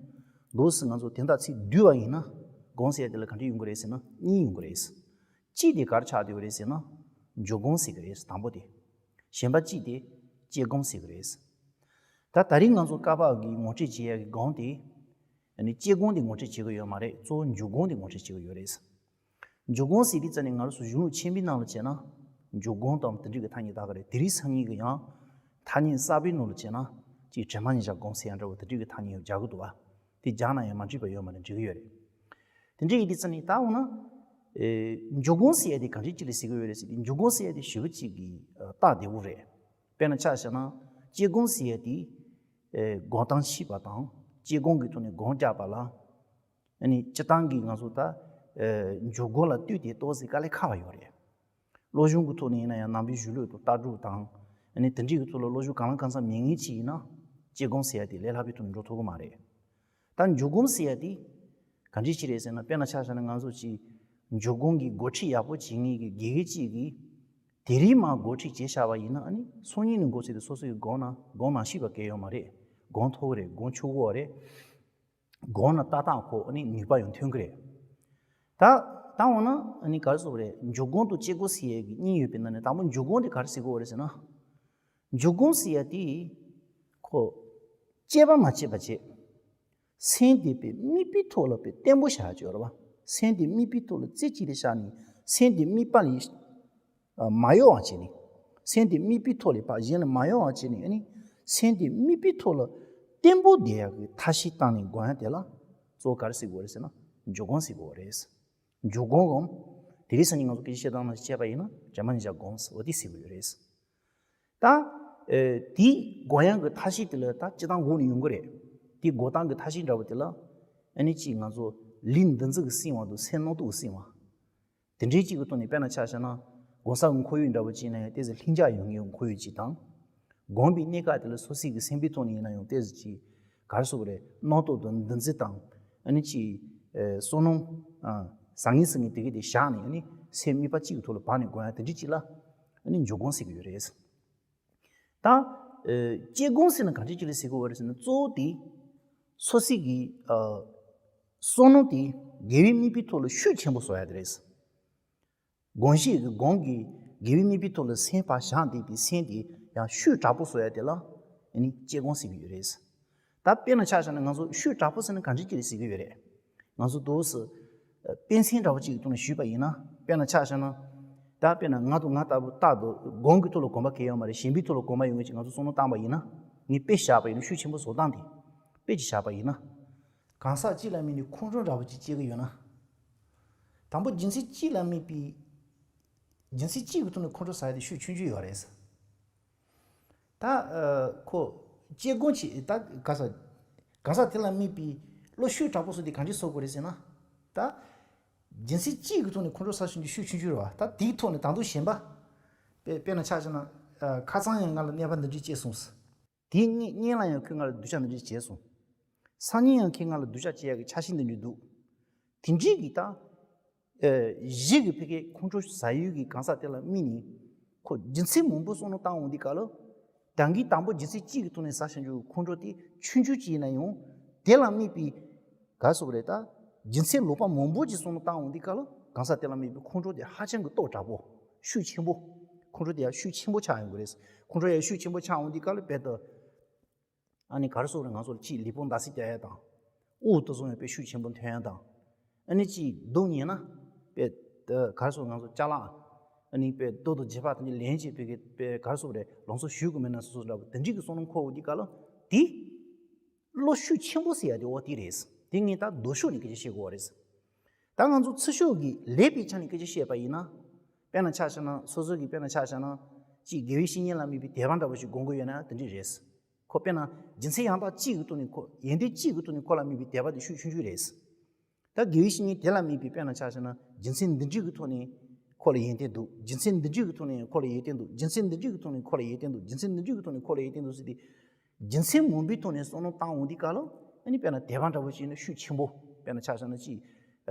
འདུག་སེ་ང་ཚོ་དོན་དག་ཚིག་བསྡུས་པ་ཡིན་ན། སྒོམ་ཟེར་ཡ་དེ་ལ་ག་འདྲ་ཡོང་གི་རེད་ཟེར་ན་གཉིས་ཡོང་གི་རེད། གཅིག་དེ་ག་རེ་ཆགས་བསྡད་ཡོད་རེད་ཟེར་ན། འཇུག་སྒོམ་ཟེར་གི་རེད་དང་པོ་དེ། གཞན་པ་གཅིག་དེ་དཔྱད་སྒོམ་ཟེར་གི་རེད། ད་ད་རིང་ང་ཚོ་བཀའ་བབས་ཀྱི་ངོ་སྤྲོད་བྱེད་ཡ་གི་སྒོམ་དེ། ཨ་ནི་དཔྱད་སྒོམ་དེ་ངོ་སྤྲོད་བྱེད་གི་ཡོད་མ་རེད། གཙོ་བོ་འཇུག་སྒོམ་དེ་ངོ་སྤྲོད་བྱེད་གི་ཡོད་རེད། འཇུག་སྒོམ་ཟེར་དུས་ཙ་ནས་ང་རང་ཚོ་གཞུང་ལུགས་ཆེན་པོའི་ནང་ལ་བྱས་ན། འཇུག་སྒོམ་དང་དེ་འདྲ་གི་ཐ་སྙད་བཏགས་གི་རེད། དེ་རིང་སང་ཉིན་གི་ཡང་ཐ་སྙད་གསར་པའི་ནང་ལ་བྱས་ན། ཅིག་དྲི་མ་ཉེར་བཞག་སྒོམ་ཟེར་ཡ་འདྲ་བོ་དེ་འདྲ་གི་ཐ་སྙད་ཡང་རྒྱག་གི་འདུག་བ། དེ་རྒྱག་ན་ཡང་མ་འགྲིག་པ་ཡོད་མ་རེད། འགྲིག་གི་ཡོད་རེད། དེ་འདྲ་ཡིན་དུས་ཙ་ནས་ད་འོ་ན། ཨེ། འཇུག་སྒོམ་ཟེར་ཡ་དེ་ག་འདྲ་ཅིག་ལ་ཟེར་གི་ཡོད་རེད་ཟེར་དུས། འཇུག་སྒོམ་ཟེར་ཡ་དེ་ཞེ་པོ་ཅིག་གི་ཨ། རྟགས་བདེ་པོ་རེད། དཔེར་ན་ཆ་བཞག་ན། དཔྱད་སྒོམ་ཟེར་ཡ་དེ། ཨེ། སྒོམ་སྟངས་ཤེས་པ་དང་དཔྱད་སྒོམ་གྱི་ཐོག་ནས་སྒོམ་རྒྱག་པ་ལ། ཨ་ནི་སྤྱིར་བཏང་གི་ང་ཚོ་ད། ཨེ། འཇུག་སྒོམ་ལ་ལྟོས་ཏེ་ཏོག་ཙམ་དཀའ་ལས་ཁག་པ་ཡོད་རེད། སློབ་སྦྱོང་གི་ཐོག་ནས་ཡིན་ན་ཡང་ནང་པའི་གཞུང་ལུགས་དང་ལྟ་གྲུབ་དང་། ཨ་ནི་དེ་འདྲའི་གི་ཐོག་ལ་སློབ་སྦྱོང་གང་ལ་གང་འཚམ་མེད་མཁན་ཅིག་ཡིན་ན། དཔྱད་སྒོམ་ཟེར་ཡ་དེ་ལས་སླ་པོའི་ཐོག་ནས་འགྲོ་ཐུབ་ཀྱི་མ་རེད། ད་འཇུག་སྒོམ་ཟེར་ཡ་དེ་ག་འདྲ་ཅིག་རེད་ཟེར་ན། དཔེར་ན་ཆ་བཞག་ན་ང་ཚོ་ཅིག་འཇུག་སྒོམ་གྱི་འགོ་ཁྲིད་ཡག་པོ་བྱེད་མཁན་གྱི་དགེ་རྒན་ཅིག་གིས་དེ་རིང་མར་འགོ་ཁྲིད་བྱས་བཞག་པ་ཡིན་ན། ཨ་ནི་སང་ཉིན་ནས་འགོ་ཚུགས་ཏེ་སོ་སོ་ཡི་སྒོམ་ན་སྒོམ་མ་ཤེས་པ་གང་ཡང་ཡོད་མ་རེད། སྒོམ་ཐུབ་ཀྱི་རེད། སྒོམ་ཆོག་གི་རེད། སྒོམ་ན་ཏག་ཏག་ཁོ་ཨ་ནི་ནུས་པ་ཡང་ཐོན་གྱི་རེད། ད་ད་འོ་ན་ཨ་ནི་ག་རེ་ཟེར་དགོས་རེད། འཇུག་སྒོམ་དང་དཔྱད་སྒོམ་ཟེར་ཡས་ཀྱི་གཉིས་ཡོད་པའི་ནང་ནས་དང་པོ་འཇུག་སྒོམ་དེ་ག་རེ་ཟེར་དགོས་རེད་ཟེར་ན། འཇུག་སྒོམ་ཟེར་ཡ་དེ་ཁོ་དཔྱད་པ་མ་བྱས་པ་བྱས། སེམས་དེ་དཔེ་དམིགས་པའི་ཐོག་ལ་དཔེ་བརྟན་པོ་བཞག་ཡ་ཅིག་ཡོད་རེད་བ། སེམས་དེ་དམིགས་པའི་ཐོག་ལ་རྩེ་གཅིག་ཏུ་བཞག་ནས་སེམས་དེ་དམིགས་པ་ལས། ཨ། མ་གཡོ་བ་བྱས་ནས། སེམས་དེ་དམིགས་པའི་ཐོག་ལས་ཕར་གཞན་ལ་མ་གཡོ་བ་བྱས་ནས། ཨ་ནི་ མཚན་དེ་དམིགས་པའི་ཐོག་ལ་བརྟན་པོ་བསྡད་ཡག་གི་ཐབས་ཤེས་བཏང་ནས་སྒོམ་ཡག་དེ་ལ་གཙོ་བོ་ག་རེ་ཟེར་དགོས་རེད་ཟེར་ན། འཇུག་སྒོམ་ཟེར་དགོས་རེད། འཇུག་སྒོམ་སྒོམ། དེ་རིང་སང་ཉིན་ང་ཚོ་སྐད་ཆ་བཤད་སྟངས་ནང་བཤད་པ་ཡིན་ན་ཇར་མ་ནི་བཞིན་སྒོམ་ཟེར་བ་དེ་ཟེར་གྱི་ཡོད་རེད། ད། ཨེ། དེའི་སྒོམ་ཡག་གི་ཐབས་ཤེས་དེ་ལ་ད་སྤྱིར་བཏང་འགོ་ནས་ཡོང་གི་རེད། དེའི་འགོ་སྟངས་ཀྱི་ཐབས་ཤེས་འདྲ་བོ་དེ་ལ། ཨ་ནི་གཅིག་ང་ཚོ་ལུས་འདུ་འཛི་གི་བསྲིང་བ་དང་སེམས་རྣམ་རྟོག་གི་བསྲིང་བ། དེ་འདྲའི་གཅིག་གི་ཐོག་ནས་དཔེར་ན་ཆ་བཞག་ན། སྒོམ་ས་གི་ཁོར་ཡུག་འདྲ་བོ་གཅིག་ན་ཡང་ཏོག་ཙམ་ལྷིང་འཇགས་ཡོང་མཁན་གྱི་ཁོར་ཡུག་ཅིག་དང་། སྒོམ་པའི་གནས་སྐབས་དེ་ལ་སོ་སོའི་གི་སེམས་པའི་ཐོག་ནས་ཡིན་ན་ཡང་ཏོག་ཙམ་ཅིག་ག་རེ་ཟེར་དགོས་རེད། རྣམ་རྟོག་དང་འདུ་འཛི་དང་། ཨ་ནི་ཅིག་ཨེ། བསོད་ནམས། ཨ། བཟང་ངན་ཟེར་མཁན་དེ་གའི་དེ་བཞག་ནས་ཨ་ནི་སེམས་དམིགས་པ་གཅིག་གི་ཐོག་ལ་བབས་ནས་སྒོམ་ཡག་དེ་འདྲའི་ཅིག་ལ། ཨ་ནི་འཇུག་སྒོམ་ཟེར་གྱི་ཡོད་རེད། ད། ཨེ། དཔྱད་སྒོམ་ཟེར་ན་གང་འདྲ་ཅིག་ལ་ཟེར་གྱི་ཡོད་རེད་ཟེར་ན། གཙོ་བོ་དེ། སོ་སོའི་གི། ཨ། བསོད་ནམས་དེ་དགེ་བའི་དམིགས་པའི་ཐོག་ལ་ཤུགས་ཆེན་པོ་བཟོ་ཡག་དེ་རེད། སྒོམ་གཞི་གི་སྒོམ་གྱི་དགེ་བའི་དམིགས་པའི་ཐོག་ལ་སེམས་ཕར་བཞག་བསྡད་པའི་སེམས་དེ་ཡང་ཤུགས་དྲག་པོ་བཟོ་ཡག་དེ་ལ། ཨ་ནི་དཔྱད་སྒོམ་ཟེར་གྱི་ཡོད་རེད། ད་དཔེར་ན་ཆ་བཞག་ན་ང་ཚོ་ཤུགས་དྲག་པོ་ཟེར་ན་གང་འདྲ་ཅིག་ལ་ཟེར་གྱི་ཡོད་རེད། ང་ཚོ་འདུག་སེ། དཔེ་མཚོན་འདྲ་བོ་གཅིག་གི་ཐོག་ནས་ཞུས་པ་ཡིན་ན། དཔེར་ན་ཆ་བཞག་ན། ད་དཔེར་ན་ང་དང་ང་ལྟ་བུ་རྟག་ཏུ་སྒོམ་གྱི་ཐོག་ལ་གོམས་པ་གང་ཡང་ཡོད་མ་རེད། གཞན་པའི་ཐོག་ལ་གོམས་པ་ཡོད་མཁན་ཅིག་ང་ཚོ་བསམ་བློ་བཏང་པ་ཡིན་ན། ངས་དཔེ་བཞག་པ་ཡིན་ན། ཤུགས་ཆེན་པོ་བཟོ་སྟངས་དེ། དཔེ་ཅིག་བཞག་པ་ཡིན་ན། གང་ཟག་གཅིག་ལ་དམིགས་ནས་ཁོང་ཁྲོ་འདྲ་བོ་གཅིག་སྐྱེ་གི་ཡོད་ན། དང་པོ་རྒྱུ་མཚན་གཅིག་ལ་དམིགས་པའི། རྒྱུ་མཚན་གཅིག་གི་ཐོག་ནས་ཁོང་ཁྲོ་ཟ་ཡ་དེ་ཤུགས་ཆུང་ཆུང་ཡོད་རེད། ད། ཨ། ཁོ། དཔྱད་སྒོམ་བྱེད་ད་ག་ས། གང་ཟག་དེ་ལ་དམིགས་པའི་བློ་ཤུགས་དྲག་པོ་བཟོ་དེ་གང་འདྲ་བཟོ་དགོས་རེད་ཟེར་ན། ད། རྒྱུ་མཚན་གཅིག་གི་ཐོག་ནས་ཁོང་ཁྲོ་ཟ་ཤེས་རྒྱུ་ཤུགས་ཆུང་ཆུང་རེད་བ། ད་དེའི་ཐོག་ནས་ད་དུང་གཞན་པ། དཔེ་དཔེར་ན་ཆ་བཞག་ན། ཨ། ཁ་སང་ཡང་ང་ལ་གནོད་པ་འདི་འདྲ་བྱས་སོང་། དེའི་སྔོན་སྔོན་ལ་ཡང་ཁོས་ང་ལ་སྡུག་ཅག་འདི་འདྲ་བྱས་སོང་། སང་ཉིན་ཡང་ཁོས་ང་ལ་སྡུག་ཅག་བྱེད་ཡག་གི་འཆར་གཞི་འདི་འདྲ་འདུག། དེ་འདྲའི་གི་ད། ཨེ། གཞི་གི་ཕ་གིའི་ཁོང་ཁྲོ་ཟ་ཡུལ་གྱི་གང་ཟག་དེ་ལ་དམིགས་ནས། ཁོ་རྒྱུ་མཚན་མང་པོ་བསམ་བློ་བཏང་འོང་དུས་སྐབས་ལ། ད་གིན་དང་པོ་རྒྱུ་མཚན་གཅིག་གི་ཐོག་ནས་ཟ་བཞིན་རྒྱུ་ཁོང་ཁྲོ་དེ་ཆུང་ཆུང་ཅིག་ཡིན་ན་ཡང་། དེ་ལ་དམིགས་པའི། ག་རེ་ཟེར་དགོས་རེད་ད། རྒྱུ་མཚན་ལོག་པ་མང་པོ་ཅིག་བསམ་བློ་བཏང་འོང་དུས་སྐབས་ལ་གང་ཟག་དེ་ལ་དམིགས་པའི་ཁོང་ཁྲོ་དེ་ཧ་ཅང་གི་སྟོབས་དྲག་པོ། ཤུགས་ཆེན་པོ། ཁོང་ཁྲོ་དེ་ཡང་ཤུགས་ཆེན་པོ་ཆགས་ཡོང་གི་རེད། ཁོང་ཁྲོ་ཡང་ཤུགས་ཆེན་པོ་ཆགས་འོང་དུས་སྐབས་ལ་དཔེར་ན། ཨ་ནི་ག་རེ་ཟེར་དགོས་རེད། ང་ཚོ་ལ་ཅིག་ལུས་པོ་འདར་སིག་རྒྱག་ཡ་དང་། དབུགས་དེ་ཚོ་ཡང་དཔེ་ཤུགས་ཆེན་པོ་ཐོན་ཡ་དང་། ཨ་ནི་ཅིག་སྡུག་བསྔལ་ན། དཔེ། ད་ག་རེ་ཟེར་དགོས། ང་ཚོ་ཅ་ལག་ཨ་ནི་དཔེ་རྡོ་དང་རྗེས་དཔག་དེ་འདྲ་ལེན་བྱས་དཔེ་གི་དཔེ་ག་རེ་ཟེར་དགོས་རེད། ལང་ཚོ་གཞུ་དགོས་མེད་ན་སོ་སོ་འདྲ་པོ་དེ་འདྲའི་གི་བསམ་བློ་འཁོར་འོང་དུས་སྐབས་ལ་དེ། བློ་ཤུགས་ཆེན་པོ་ཟེར་ཡ་དེ་འོ་དེ་རེད། དེ་ངས་ད་ལྡོག་ཕྱོགས་ནས་སྐད་ཆ་བཤད་དགོས་པ་རེད། ད་ང་ཚོ་ཚུར་ཕྱོགས་ཀྱི་ལེགས་པའི་ཆ་ནས་སྐད་ཆ་བཤད་པ་ཡིན་ན། དཔེར་ན་ཆ་བཞག་ན། སོ་སོ་གི་དཔེར་ན་ཆ་བཞག་ན། ཅིག་དགེ་བའི་བཤེས་གཉེན་ལ་དམིགས་པའི་དད་པ་འདྲ་པོ་ཞིག་སྒོམ་གྱི་ཡོད་ན་དེ་འདྲ་རེད། ཁོ་དཔེར་ན་རྒྱུ་མཚན་ཡང་དག་གཅིག་གི་ཐོག་ནས་ཁོ། ཡོན་ཏན་གཅིག་གི་ཐོག་ནས་ཁོ་ལ་དམིགས་པའི་དད་པ་དེ་ཤུགས་ཆུང་ཆུང་རེད། ད་དགེ་བའི་བཤེས་གཉེན་དེ་ལ་དམིགས་པའི་དཔེར་ན་ཆ་བཞག་ན། རྒྱུ་མཚན་འདི་འདྲའི་གི་ཐོག་ནས་ཁོ་ལ་ཡོན་ཏན་འདུག། རྒྱུ་མཚན་འདི་འདྲའི་གི་ཐོག་ནས་ཁོ་ལ་ཡོན་ཏན་འདུག། རྒྱུ་མཚན་འདི་འདྲའི་གི་ཐོག་ནས་ཁོ་ལ་ཡོན་ཏན་འདུག། རྒྱུ་མཚན་འདི་འདྲའི་གི་ཐོག་ནས་ཁོ་ལ་ཡོན་ཏན་འདུག། རྒྱུ་མཚན་འདི་འདྲའི་གི་ཐོག་ནས་ཁོ་ལ་ཡོན་ཏན་འདུག་ཟེར་ཏེ། རྒྱུ་མཚན་མང་པོའི་ཐོག་ནས་བསམ་བློ་བཏང་འོང་དུས་སྐབས་ལ། ཨ་ནི་དཔེར་ན་དད་པ་འདྲ་པོ་ཞིག་ནི་ཤུགས་ཆེན་པོ། དཔེར་ན་ཆ་བཞག་ན་ཅིག།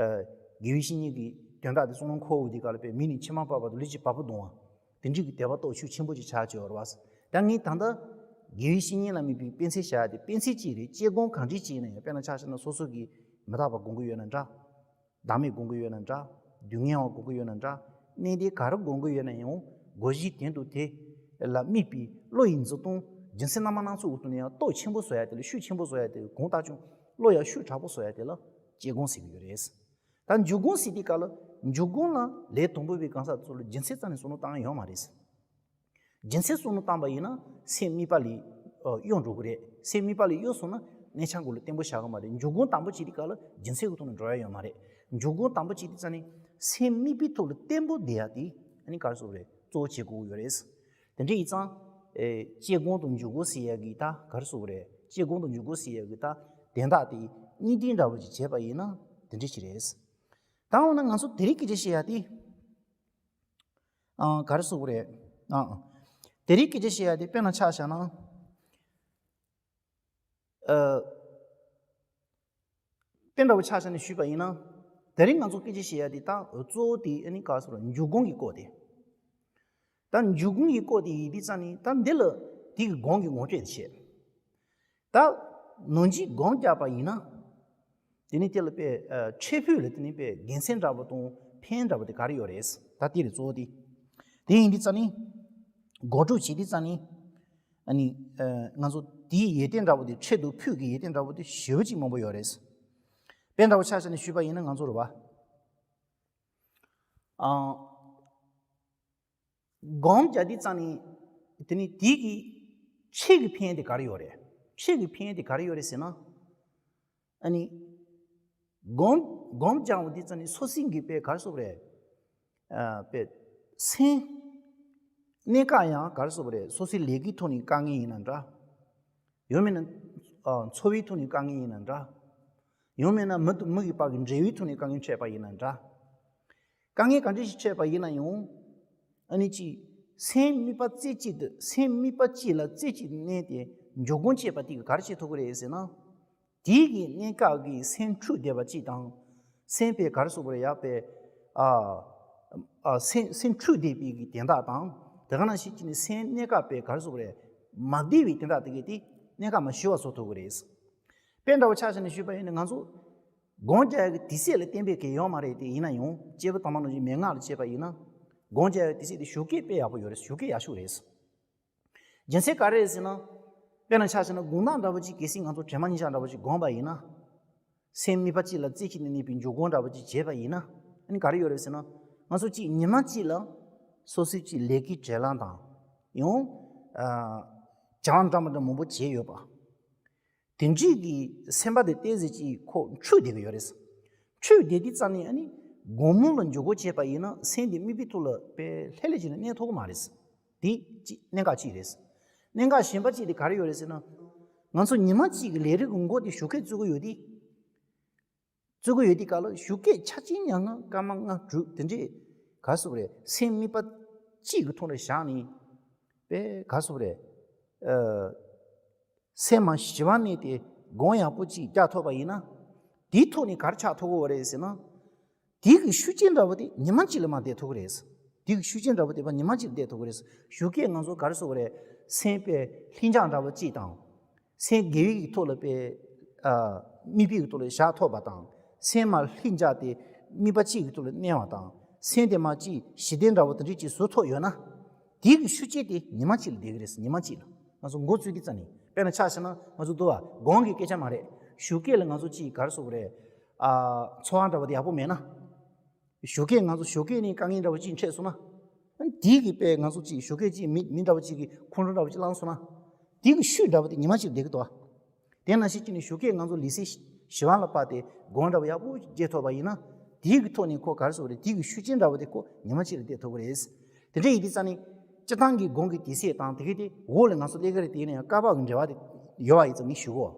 ཨ། དགེ་བའི་བཤེས་གཉེན་གྱི་དོན་དག་དེ་བསམ་བློ་འཁོར་འོང་དུས་སྐབས་ལ། དཔེ་མི་ནི་ཕྱི་མ་པ་བར་དུ་ལུས་ཀྱི་བ་སྤུ་ལྡང་བ། དེ་འདྲའི་གི་དད་པ་སྟོབས་ཤུགས་ཆེན་པོ་ཅིག་ཆགས་ཀྱི་ཡོད་རེད་བ། ད་ངས་ད་ལྟ་དགེ་བའི་བཤེས་གཉེན་ལ་དམིགས་པའི་དཔེ་མཚོན་བཞག་ཡ་དེ་དཔེ་མཚོན་གཅིག་རེད། དཔྱད་སྒོམ་གང་འདྲ་ཅིག་ཡིན་ན་ཡང་། དཔེར་ན་ཆ་བཞག་ན་སོ་སོ་གི་མི་རྟག་པ་སྒོམ་གྱི་ཡོད་ན་འདྲ། བདག་མེད་སྒོམ་གྱི་ཡོད་ན་འདྲ། སྡུག་བསྔལ་བ་སྒོམ་གྱི་ཡོད་ན་འདྲ། གནས་བརྟན་ག་རེ་སྒོམ་གྱི་ཡོད་ན་ཡང་། སྒོམ་གཞི་དོན་དང་དེ་ལ་དམིགས་པའི་བློ་ཡི་འཛིན་སྟངས། རྒྱུ་མཚན་རྣམ་པ་སྣ་ཚོགས་ཀྱི་ཐོག་ནས་ཡང་སྟོབས་ཆེན་པོ་བཟོ་ཡ་དེ་ལ། ཤུགས་ཆེན་པོ་བཟོ་ཡ་དེ་ལ། གང་ལྟར་ཀྱང་བློ་ཡང་ཤུགས་དྲག་པོ་བཟོ་ཡ་དེ་ལ་དཔྱད་སྒོམ་ཟེར་གྱི་ཡོད་རེད། ད་འཇུག་སྒོམ་ཟེར་དུས་སྐབས་ལ། འཇུག་སྒོམ་ལ་ལས་དང་པོ་པའི་གང་ཟག་ཚོ་ལ་རྒྱུ་མཚན་རྩ་ནས་བསམ་བློ་བཏང་ཡ་ཡོད་མ་རེད། རྒྱུ་མཚན་བསམ་བློ་བཏང་པ་ཡིན་ན་སེམས་དམིགས་པ་ལས། ཨ། གཡོལ་འགྲོ་གི་རེད། སེམས་དམིགས་པ་ལས་གཡོལ་སོང་ན་གནས་ཆ་གོ་ལ་བརྟན་པོ་བཞག་གི་མ་རེད། འཇུག་སྒོམ་དང་པོ་བྱེད་དུས་སྐབས་ལ་རྒྱུ་མཚན་གྱི་ཐོག་ནས་འགྲོ་ཡ་ཡོད་མ་རེད། འཇུག་སྒོམ་དང་པོ་བྱེད་དུས་ཙང་ནས་སེམས་དམིགས་པའི་ཐོག་ལ་བརྟན་པོ་བསྡད་ཡ་དེ་ཨ་ནི་ག་རེ་ཟེར་དགོས་རེད། གཙོ་བོ་བྱེད་དགོས་ཀྱི་ཡོད་རེད། དེ་འདྲ་ཡིན་ཙང་། ཨེ། དཔྱད་སྒོམ་དང་འཇུག་སྒོམ་ཟེར་ཡ་གི་ད་ག་རེ་ཟེར་དགོས་རེད། དཔྱད་སྒོམ་དང་འཇུག་སྒོམ་ཟེར་ཡ་གི་ད་དོན་དག་དེ་གཉིས་ལྡན་འདྲ་བོ་ཅིག་བྱས་པ་ཡིན་ན་དེ་འདྲ་ཞིག་རེད། ད་འོ་ན་ང་ཚོ་དེ་རིང་སྐད་ཆ་བཤད་ཡ་དེ། ཨ། ག་རེ་ཟེར་དགོས་རེད། ཨ། དེ་རིང་སྐད་ཆ་བཤད་ཡ་དེ་དཔེར་ན་ཆ་བཞག་ན། ཨ། དཔེ་འདྲ་བོ་ཆ་བཞག་ནས་ཞུས་པ་ཡིན་ན། དེ་རིང་ང་ཚོ་སྐད་ཆ་བཤད་ཡ་དེ་ད་གཙོ་བོ་དེ་ཨ་ནི་ག་རེ་ཟེར་དགོས་རེད། འཇུག་སྒོམ་གྱི་སྐོར་དེ། ད་འཇུག་སྒོམ་གྱི་སྐོར་དེ་ཡིན་དུས་ཙང་ནས་ད་འདི་ལ་དེ་གི་སྒོམ་གྱི་ངོ་སྤྲོད་དེ་བྱས། ད་ནང་གཞི་སྒོམ་རྒྱག་པ་ཡིན་ན། དེ་ནི་དེ་ལ་དཔེ། ཨ། འཕྲོས་ཕུད་ལ་དེ་ནི་དཔེ་དགེ་མཚན་འདྲ་པོ་དང་ཕན་འདྲ་པོ་དེ་ག་རེ་ཡོད་རེད། ད་དེ་རེད་གཙོ་བོ་དེ། དེ་ཡིན་དུས་ཙང་ནི། སྒོམ་སྒྲུབ་བྱེད་དུས་ཙང་ནི། ཨ་ནི། ཨ། ང་ཚོ་དེའི་ཡོན་ཏན་འདྲ་པོ་དེ། འཕྲོས་དང་ཕུད་ཀྱི་ཡོན་ཏན་འདྲ་པོ་དེ་ཞེ་པོ་ཅིག་མང་པོ་ཡོད་རེད། དཔེ་འདྲ་པོ་ཆ་བཞག་ནས་ཞུས་པ་ཡིན་ན་ང་ཚོ་རེད་བ། ཨ། སྒོམ་རྒྱག་དུས་ཙང་ནས། དེ་ནི་དེ་གི་ ཆོས་ཀྱི་ཕན་ཡོན་དེ་ག་རེ་ཡོད་རེད། ཆོས་ཀྱི་ཕན་ཡོན་དེ་ག་རེ་ཡོད་རེད་ཟེར་ན། ཨ་ནི། སྒོམ་སྒོམ་སྦྱང་བ་འདི་ཙམ་ནི་སོ་སོའི་གི་པའི་ག་རེ་ཟེར་དགོས་རེད། ཨ་པའི་སེམས། གནས་སྐབས་ཡང་ག་རེ་ཟེར་དགོས་རེད། སོ་སོའི་ལས་ཀྱི་ཐོག་ནས་དཀའ་ངལ་ཡིན་ན་འདྲ། ཡང་མིན་ན། ཨ་འཚོ་བའི་ཐོག་ནས་དཀའ་ངལ་ཡིན་ན་འདྲ། ཡང་མིན་ན་མི་དང་མི་གི་བར་གྱི་འབྲེལ་བའི་ཐོག་ནས་དཀའ་ངལ་འཕྲད་པ་ཡིན་ན་འདྲ། དཀའ་ངལ་ག་འདྲ་ཞིག་འཕྲད་པ་ཡིན་ན་ཡང་། ཨ་ནི་ཅིག་སེམས་དམིགས་པ་རྩེ་གཅིག་ཏུ་སེམས་དམིགས་པ་གཅིག་ལ་རྩེ་གཅིག་ཏུ་གནས་ཏེ་འཇུག་སྒོམ་བྱས་པ་དེ་གིས་ག་རེ་བྱེད་ཐུབ་ཀྱི་རེད་ཟེར་ན། དེ་གི་གནས་སྐབས་ཀྱི་སེམས་འཁྲུགས་བསྡད་པ་གཅིག་དང་། སེམས་པའི་ག་རེ་ཟེར་དགོས་རེད། ཡ་པའི། ཨ། ཨ་སེམས་སེམས་འཁྲུགས་བསྡད་པའི་གི་དན་རྟགས་དང་། དེ་ག་ནང་བཞིན་གྱི་ནི་སེམས་གནས་སྐབས་པའི་ག་རེ་ཟེར་དགོས་རེད། མ་བདེ་བའི་དན་རྟགས་དེ་གས་དེ་གནས་སྐབས་མ་ཞི་བ་བཟོ་ཐུབ་ཀྱི་རེད། དཔེ་འདྲ་བོ་ཆ་བཞག་ནས་ཞུས་པ་ཡིན་ན་ང་ཚོ་སྒོམ་རྒྱག་ཡག་གི་དུས་ཚོད་ལ་བརྟེན་པའི་གི་ཡོད་མ་རེད། དེ་ཡིན་ན་ཡང་སྐྱེས་བུ་དམ་པ་རྣམས་ཀྱི་མན་ངག་ལ་བྱས་པ་ཡིན་ན། སྒོམ་རྒྱག་ཡག་གི་དུས་ཚོད་དེ་ཞོགས་ཀས་དཔེ་ཡག་པོ་ཡོད་རེད། ཞོགས་ཀས་ཡག་ཤོས་རེད། རྒྱུ་མཚན་ག་རེ་རེད་ཟེར་ན། དཔེར་ན་ཆ་བཞག་ན་དགོང་དག་འདྲ་བོ་ཅིག་གལ་སྲིད་ང་ཚོ་དྲན་པ་ཉིད་བཞག་འདྲ་བོ་ཅིག་སྒོམ་པ་ཡིན་ན། སེམས་དམིགས་པ་གཅིག་ལ་རྩེ་གཅིག་ཏུ་གནས་པའི་འཇུག་སྒོམ་འདྲ་བོ་ཅིག་བྱས་པ་ཡིན་ན། ཨ་ནི་ག་རེ་ཡོད་རེད་ཟེར་ན། ང་ཚོ་གཅིག་ཉི་མ་གཅིག་ལ་སོ་སོའི་གཅིག་ལས་ཀའི་བྲེལ་ལམ་དང་། ཡང་། ཨ། བྱ་བ་འདྲ་མི་འདྲ་མང་པོ་བྱས་ཡོད་པ། དེ་འདྲའི་གི་སེམས་པ་དེ་ཏོག་ཙམ་ཅིག་ཁོ་འཁྲུགས་བསྡད་ཀྱི་ཡོད་རེད། འཁྲུགས་བསྡད་དུས་ཙམ་ནས་ཨ་ནི་སྒོམ་ལ་འཇུག་སྒོམ་བྱས་པ་ཡིན་ན་སེམས་དེ་དམིགས་པའི་ཐོག་ལ་དཔེ་ལྷོད་ལྷོད་བྱས་ནས་གནས་ཐུབ་ཀྱི་མ་རེད། དེ་གཅིག་གནད་འགག་གཅིག་རེད། གནད་འགག་གཞན་པ་གཅིག་དེ་ག་རེ་ཡོད་རེད་ཟེར་ན། ང་ཚོ་ཉི་མ་གཅིག་གི་ལས་རིགས་ཀྱི་མགོ་དེ་ཞོགས་ཀས་བཙུགས་ཀྱི་ཡོད་དུས། བཙུགས་ཀྱི་ཡོད་དུས་སྐབས་ལ་ཞོགས་ཀས་ཆ་ཆེན་ཉལ་ང་སྐར་མ་ལྔ་དྲུག་དེ་འདྲས་ག་རེ་ཟེར་དགོས་རེད། སེམས་དམིགས་པ་གཅིག་གི་ཐོག་ལ་བཞག་ནས་དཔེ་ག་རེ་ཟེར་དགོས་རེད། ཨ། སེམས་མ་ཞི་བ་གནས་ཏེ་སྒོམ་ཡག་པོ་གཅིག་རྒྱག་ཐུབ་པ་ཡིན་ན། དེའི་ཐོག་ནས་ག་རེ་ཆགས་ཐུབ་ཀྱི་ཡོད་རེད་ཟེར་ན། དེ་གི་ཤུགས་རྐྱེན་འདྲ་བོ་དེ་ཉི་མ་གཅིག་ལ་མར་བསྡད་ཐུབ་ཀྱི་རེད། དེ་གི་ཤུགས་རྐྱེན་འདྲ་བོ་དེ་ཕར་ཉི་མ་གཅིག་ལ་བསྡད་ཐུབ་ཀྱི་རེད། ཞོགས་ཀས་ང་ཚོ་ག་རེ་ཟེར་དགོས་རེད། སེམས་དཔེ་ལྷིང་འཇགས་འདྲ་བོ་གཅིག་དང་། སེམས་དགེ་བའི་གི་ཐོག་ལ་དཔེ། ཨ། དམིགས་པའི་གི་ཐོག་ལ་བཞག་ཐུབ་པ་དང་། སེམས་མ་ལྷིང་འཇགས་ཏེ་དམིགས་པ་གཅིག་གི་ཐོག་ལ་གནས་པ་དང་། སེམས་དེ་མར་གཅིག་ཞི་བདེ་འདྲ་བོ་དེ་འདྲ་གཅིག་བཟོ་ཐུབ་ཡོད་ན། དེ་གི་ཤུགས་རྐྱེན་དེ་ཉི་མ་གཅིག་ལ་བསྡད་ཀྱི་རེད། ཉི་མ་གཅིག་ལ་ང་ཚོ་འགོ་བཙུགས་དུས་ཙམ་ནས། དཔེར་ན་ཆ་བཞག་ན་ང་ཚོ་འདུག་བ། སྒོམ་གྱི་སྐད་ཆ་མ་རེད། ཞོགས་ཀས་ལ་ང་ཚོ་གཅིག་ག་རེ་ཟེར་དགོས་རེད། ཨ། འཚོ་བ་འདྲ་བོ་དེ་ཡག་པོ་མེད་ན། ཞོགས་ཀས་ང་ཚོ་ཞོགས་ཀས་ནས་དཀའ་ངལ་འདྲ་བོ་གཅིག་འཕྲད་སོང་ན། ཨ་ནི་དེའི་གི་དཔེ་ང་ཚོ་གཅིག་ཞོགས་ཀས་གཅིག་མི་མི་འདྲ་བོ་གཅིག་གི་ཁོང་ཁྲོ་འདྲ་བོ་གཅིག་ལངས་སོང་ན། དེའི་གི་ཤུགས་འདྲ་བོ་དེ་ཉི་མ་གཅིག་ལ་བསྡད་ཀྱི་འདུག་བ། དེ་ནང་བཞིན་གཅིག་ནས་ཞོགས་ཀས་ང་ཚོ་ལུས་སེམས་ཞི་བ་ལ་བབས་ཏེ་སྒོམ་འདྲ་བོ་ཡག་པོ་རྒྱག་ཐུབ་པ་ཡིན་ན། དེའི་གི་ཐོག་ནས་ཁོ་ག་རེ་ཟེར་དགོས་རེད། དེའི་གི་ཤུགས་རྐྱེན་འདྲ་བོ་དེ་ཁོ་ཉི་མ་གཅིག་ལ་བསྡད་ཐུབ་ཀྱི་རེད། དེ་འདྲ་ཡིན་དུས་ཙམ་ནས་སྤྱིར་བཏང་གི་སྒོམ་གྱི་དུས་ཚོད་དང་དེ་གི་དེ་འོག་ལ་ང་ཚོ་སླེབས་ཀྱི་རེད། དེ་ཡིན་ན་ཡང་སྐབས་བབ་ཀྱི་འབྲེལ་བ་དེ་ཡོད་པ་ཡིན་ཙང་ངས་ཞུ་གོ།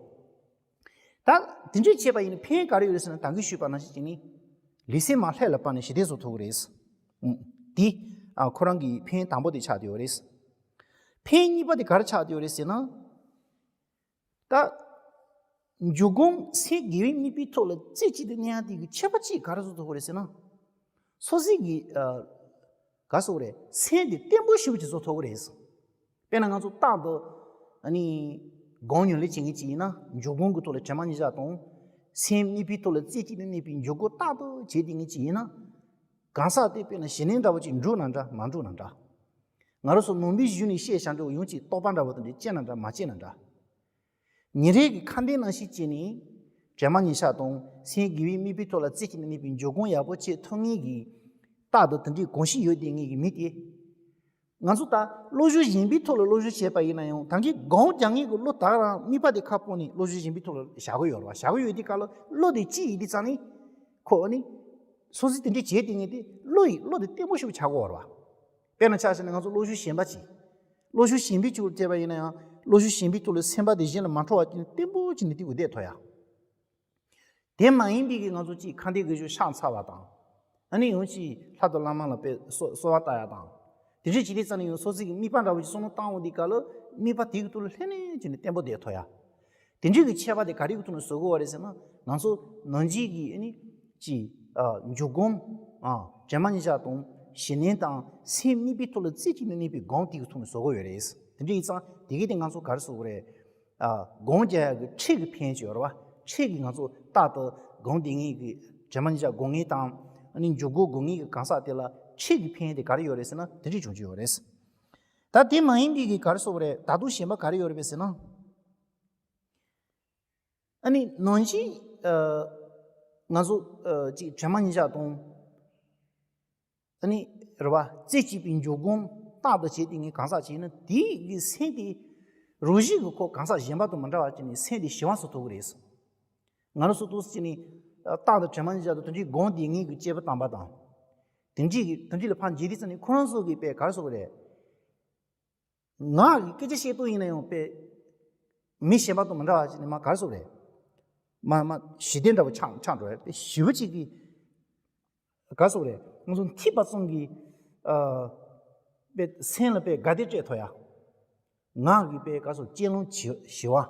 ད་དེ་འདྲ་བྱས་པ་ཡིན་ན་ཕན་ག་རེ་ཡོད་རེད་ཟེར་ན། ད་གིན་ཞུས་པ་ནང་བཞིན་བྱས་ནས་ལུས་སེམས་མར་ལྷོད་ལ་བབས་ནས་ཞི་བདེ་བཟོ་ཐུབ་ཀྱི་རེད། ཨུ། དེ། ཨ། ཁོ་རང་གི་ཕན་དང་པོ་དེ་ཆགས་བསྡད་ཡོད་རེད། ཕན་གཉིས་པ་དེ་ག་རེ་ཆགས་བསྡད་ཡོད་རེད་ཟེར་ན། ད་འཇུག་སྒོམ་སེམས་དགེ་བའི་དམིགས་པའི་ཐོག་ལ་རྩེ་གཅིག་ཏུ་གནས་ཡག་དེ་གི་ཁྱད་པར་གཅིག་ག་རེ་བཟོ་ཐུབ་ཀྱི་རེད་ཟེར་ན། སོ་སོའི་གི། ཨ། ག་རེ་ཟེར་དགོས་རེད། སེམས་དེ་བརྟན་པོ་ཞེ་པོ་ཅིག་བཟོ་ཐུབ་ཀྱི་རེད། དཔེར་ན་ང་ཚོ་རྟག་ཏུ། ཨ་ནི། སྒོམ་ཉམས་ལེན་བྱེད་མཁན་ཅིག་ཡིན་ན། འཇུག་སྒོམ་གྱི་ཐོག་ལ་དྲན་པ་ཉིད་བཞག་དང་། སེམས་དམིགས་པའི་ཐོག་ལ་རྩེ་གཅིག་ཏུ་གནས་པའི་འཇུག་སྒོམ་རྟག་ཏུ་བྱེད་བསྡད་མཁན་ཅིག་ཡིན་ན། གང་ཟག་དེ་དཔེར་ན་ཞི་གནས་འདྲ་བོ་ཅིག་འགྲུབ་ན་འདྲ་མ་འགྲུབ་ན་འདྲ། ང་རང་ཚོ་ནང་པའི་གཞུང་ནས་བཤད་བཞག་འདྲ་བོ་ཡང་ཅིག་རྟོགས་པ་འདྲ་བོ་དེ་འདྲ་སྐྱེས་ན་འདྲ་མ་སྐྱེས་ན་འདྲ། ཉིན་རེ་གི་ཁ་འདོན་ནང་བཞིན་བྱས་ནས། དྲན་པ་ཉིད་བཞག་དང་སེམས་དགེ་བའི་དམིགས་པའི་ཐོག་ལ་རྩེ་གཅིག་ཏུ་གནས་པའི་འཇུག་སྒོམ་ཡག་པོ་བྱེད་ཐུབ་མཁན་གྱི། རྟག་ཏུ་དེ་འདྲའི་གོམས་གཤིས་ཡོད་བསྡད་མཁན་གྱི་མི་དེ། ང་ཚོ་ད་བློ་སྦྱོང་གཞན་པའི་ཐོག་ལ་བློ་སྦྱོང་བྱས་པ་ཡིན་ན་ཡང་། ད་གིན་སྒོམ་རྒྱག་མཁན་གྱི་བློ་ད་ག་རང་དམིགས་པ་དེ་ཁ་སྤོས་ནས་བློ་སྦྱོང་གཞན་པའི་ཐོག་ལ་བཞག་གི་ཡོད་རེད་བ། བཞག་གི་ཡོད་དུས་སྐབས་ལ་བློ་དེ་གཅིག་ཡིན་དུས་ཙང་ནི། ཁོ་ནི། སོ་སོས་དེ་འདྲ་བྱས་བསྡད་མཁན་དེ་བློ་ཡི་བློ་དེ་བརྟན་པོ་ཞིག་ཆགས་ཀྱི་ཡོད་རེད་བ། དཔེར་ན་ཆ་བཞག་ན་ང་ཚོ་བློ་སྦྱོང་གཞན་པ་ཅིག་བློ་སྦྱོང་གཞན་པའི་ཅིག་ལ་བལྟས་པ་ཡིན་ན་ཡང་། བློ་སྦྱོང་གཞན་པའི་ཐོག་ལ་སེམས་པ་དེ་གཞན་ལ་མ་འཕྲོ་བ་ཅིག་བརྟན་པོ་ཅིག་ནས་དེ་གུ་བསྡད་ཐུབ་ཡ། དེ་མ་ཡིན་པའི་གི་ང་ཚོ་ཅིག་ཁ་འདོན་དགེ་སྦྱོར་ཕྱག་འཚལ་བ་དང་། ཨ་ནི་ཡང་ཅིག་ལྷ་དང་བླ་མ་ལ་དཔེ་གསོལ་གསོལ་བ་བཏབ་ཡ་དང་། དེ་འདྲ་བྱེད་དུས་ཙམ་ནས་ཡང་སོ་སོའི་གི་དམིགས་པ་འདྲ་བོ་ཅིག་བསམ་བློ་བཏང་འོང་དུས་སྐབས་ལ་དམིགས་པ་དེ་གི་ཐོག་ལ་ལྷོད་ལྷོད་བྱས་ནས་བརྟན་པོ་བསྡད་ཐུབ་ཡ། དེ་འདྲའི་གི་ཁྱད་པར་དེ་ག་རེ་གི་ཐོག་ནས་བཟོ་དགོས་པ་རེད་ཟེར་ན། ང་ཚོ་ནང་གཞི་གི་ཨ་ནི་ཅིག་ཨ་འཇུག་སྒོམ། ཨ་དྲན་པ་ཉིད་བཞག་དང་ཞི་གནས་དང་སེམས་དམིགས་པའི་ཐོག་ལ་རྩེ་གཅིག་ཏུ་གནས་པའི་སྒོམ་དེ་གི་ཐོག་ནས་བཟོ་དགོས་ཡོད་རེད། དེ་འདྲ་ཡིན་ཙང་དེ་གི་དེ་ང་ཚོ་ག་རེ་བཟོ་དགོས་རེད། ཨ་སྒོམ་རྒྱག་ཡག་གི་ཁྲིད་ཀྱི་ཕན་ཡོན་ཅིག་ཡོད་རེད་བ། ཁྲིད་ཀྱི་ང་ཚོ་རྟག་ཏུ་སྒོམ་བསྡད་མཁན་གྱི་དྲན་པ་ཉིད་བཞག་སྒོམ་མཁན་དང་། ཨ་ནི་འཇུག་སྒོམ་སྒོམ་མཁན་གྱི་གང་ཟག་དེ་ལ་ཁྲིད་ཀྱི་ཕན་ཡོན་དེ་ག་རེ་ཡོད་རེད་ཟེར་ན། དེ་འདྲ་བྱུང་གི་ཡོད་རེད། ད་དེ་མ་ཡིན་པའི་གི་ག་རེ་བཟོ་དགོས་རེད། ད་དུང་གཞན་པ་ག་རེ་ཡོད་རེད་པས་ཟེར་ན། ཨ་ནི་ནང་བཞིན། ཨ། ང་ཚོ། ཨ། ཅིག་དྲན་པ་ཉིད་བཞག་དང་། ཨ་ནི་རེད་བ། རྩེ་གཅིག་པའི་འཇུག་སྒོམ་རྟག་ཏུ་བྱེད་དེ་ངས་གང་ཟག་བྱས་ན་དེའི་གི་སེམས་དེ་ རང་བཞིན་གྱིས་ཁོ་གང་ཟག་གཞན་པ་དང་མི་འདྲ་བ་བྱས་ནས་སེམས་དེ་ཞི་བ་བཟོ་ཐུབ་ཀྱི་རེད། ང་རང་ཚོ་ཏོག་ཙམ་བྱས་ནས་རྟག་ཏུ་དྲན་པ་ཉིད་བཞག་ཏུ་དོན་གྱི་སྒོམ་བཟླས་ངན་གྱི་སྤྱད་པ་དམ་པ་དང་། དེ་འདྲའི་གི་དེ་འདྲའི་ལ་ཕར་འཇིག་དུས་ཙམ་ནས་ཁོ་རང་ཚོ་གི་དཔེ་ག་རེ་ཟེར་དགོས་རེད། ངག་གི་སྐད་ཆ་བཤད་སྟངས་ཡིན་ན་ཡང་དཔེ་མི་གཞན་པ་དང་མི་འདྲ་བ་བྱས་ནས་མ་ག་རེ་ཟེར་དགོས་རེད། མ་མ་ཞི་བདེ་འདྲ་བོ་ཆགས་ཆགས་འགྲོ་ཡ་དཔེ་ཞི་བ་ཅིག་གི་ག་རེ་ཟེར་དགོས་རེད། ང་ཚོ་འཐད་པ་ཙམ་གྱིས་ཨ་དཔེ་སེམས་ལ་དཔེ་དགའ་བདེ་སྤྲད་ཐུབ་ཡ། ངག་གི་དཔེ་ག་རེ་ཟེར་སྤྱོད་ལམ་ཞི་ཞི་བ།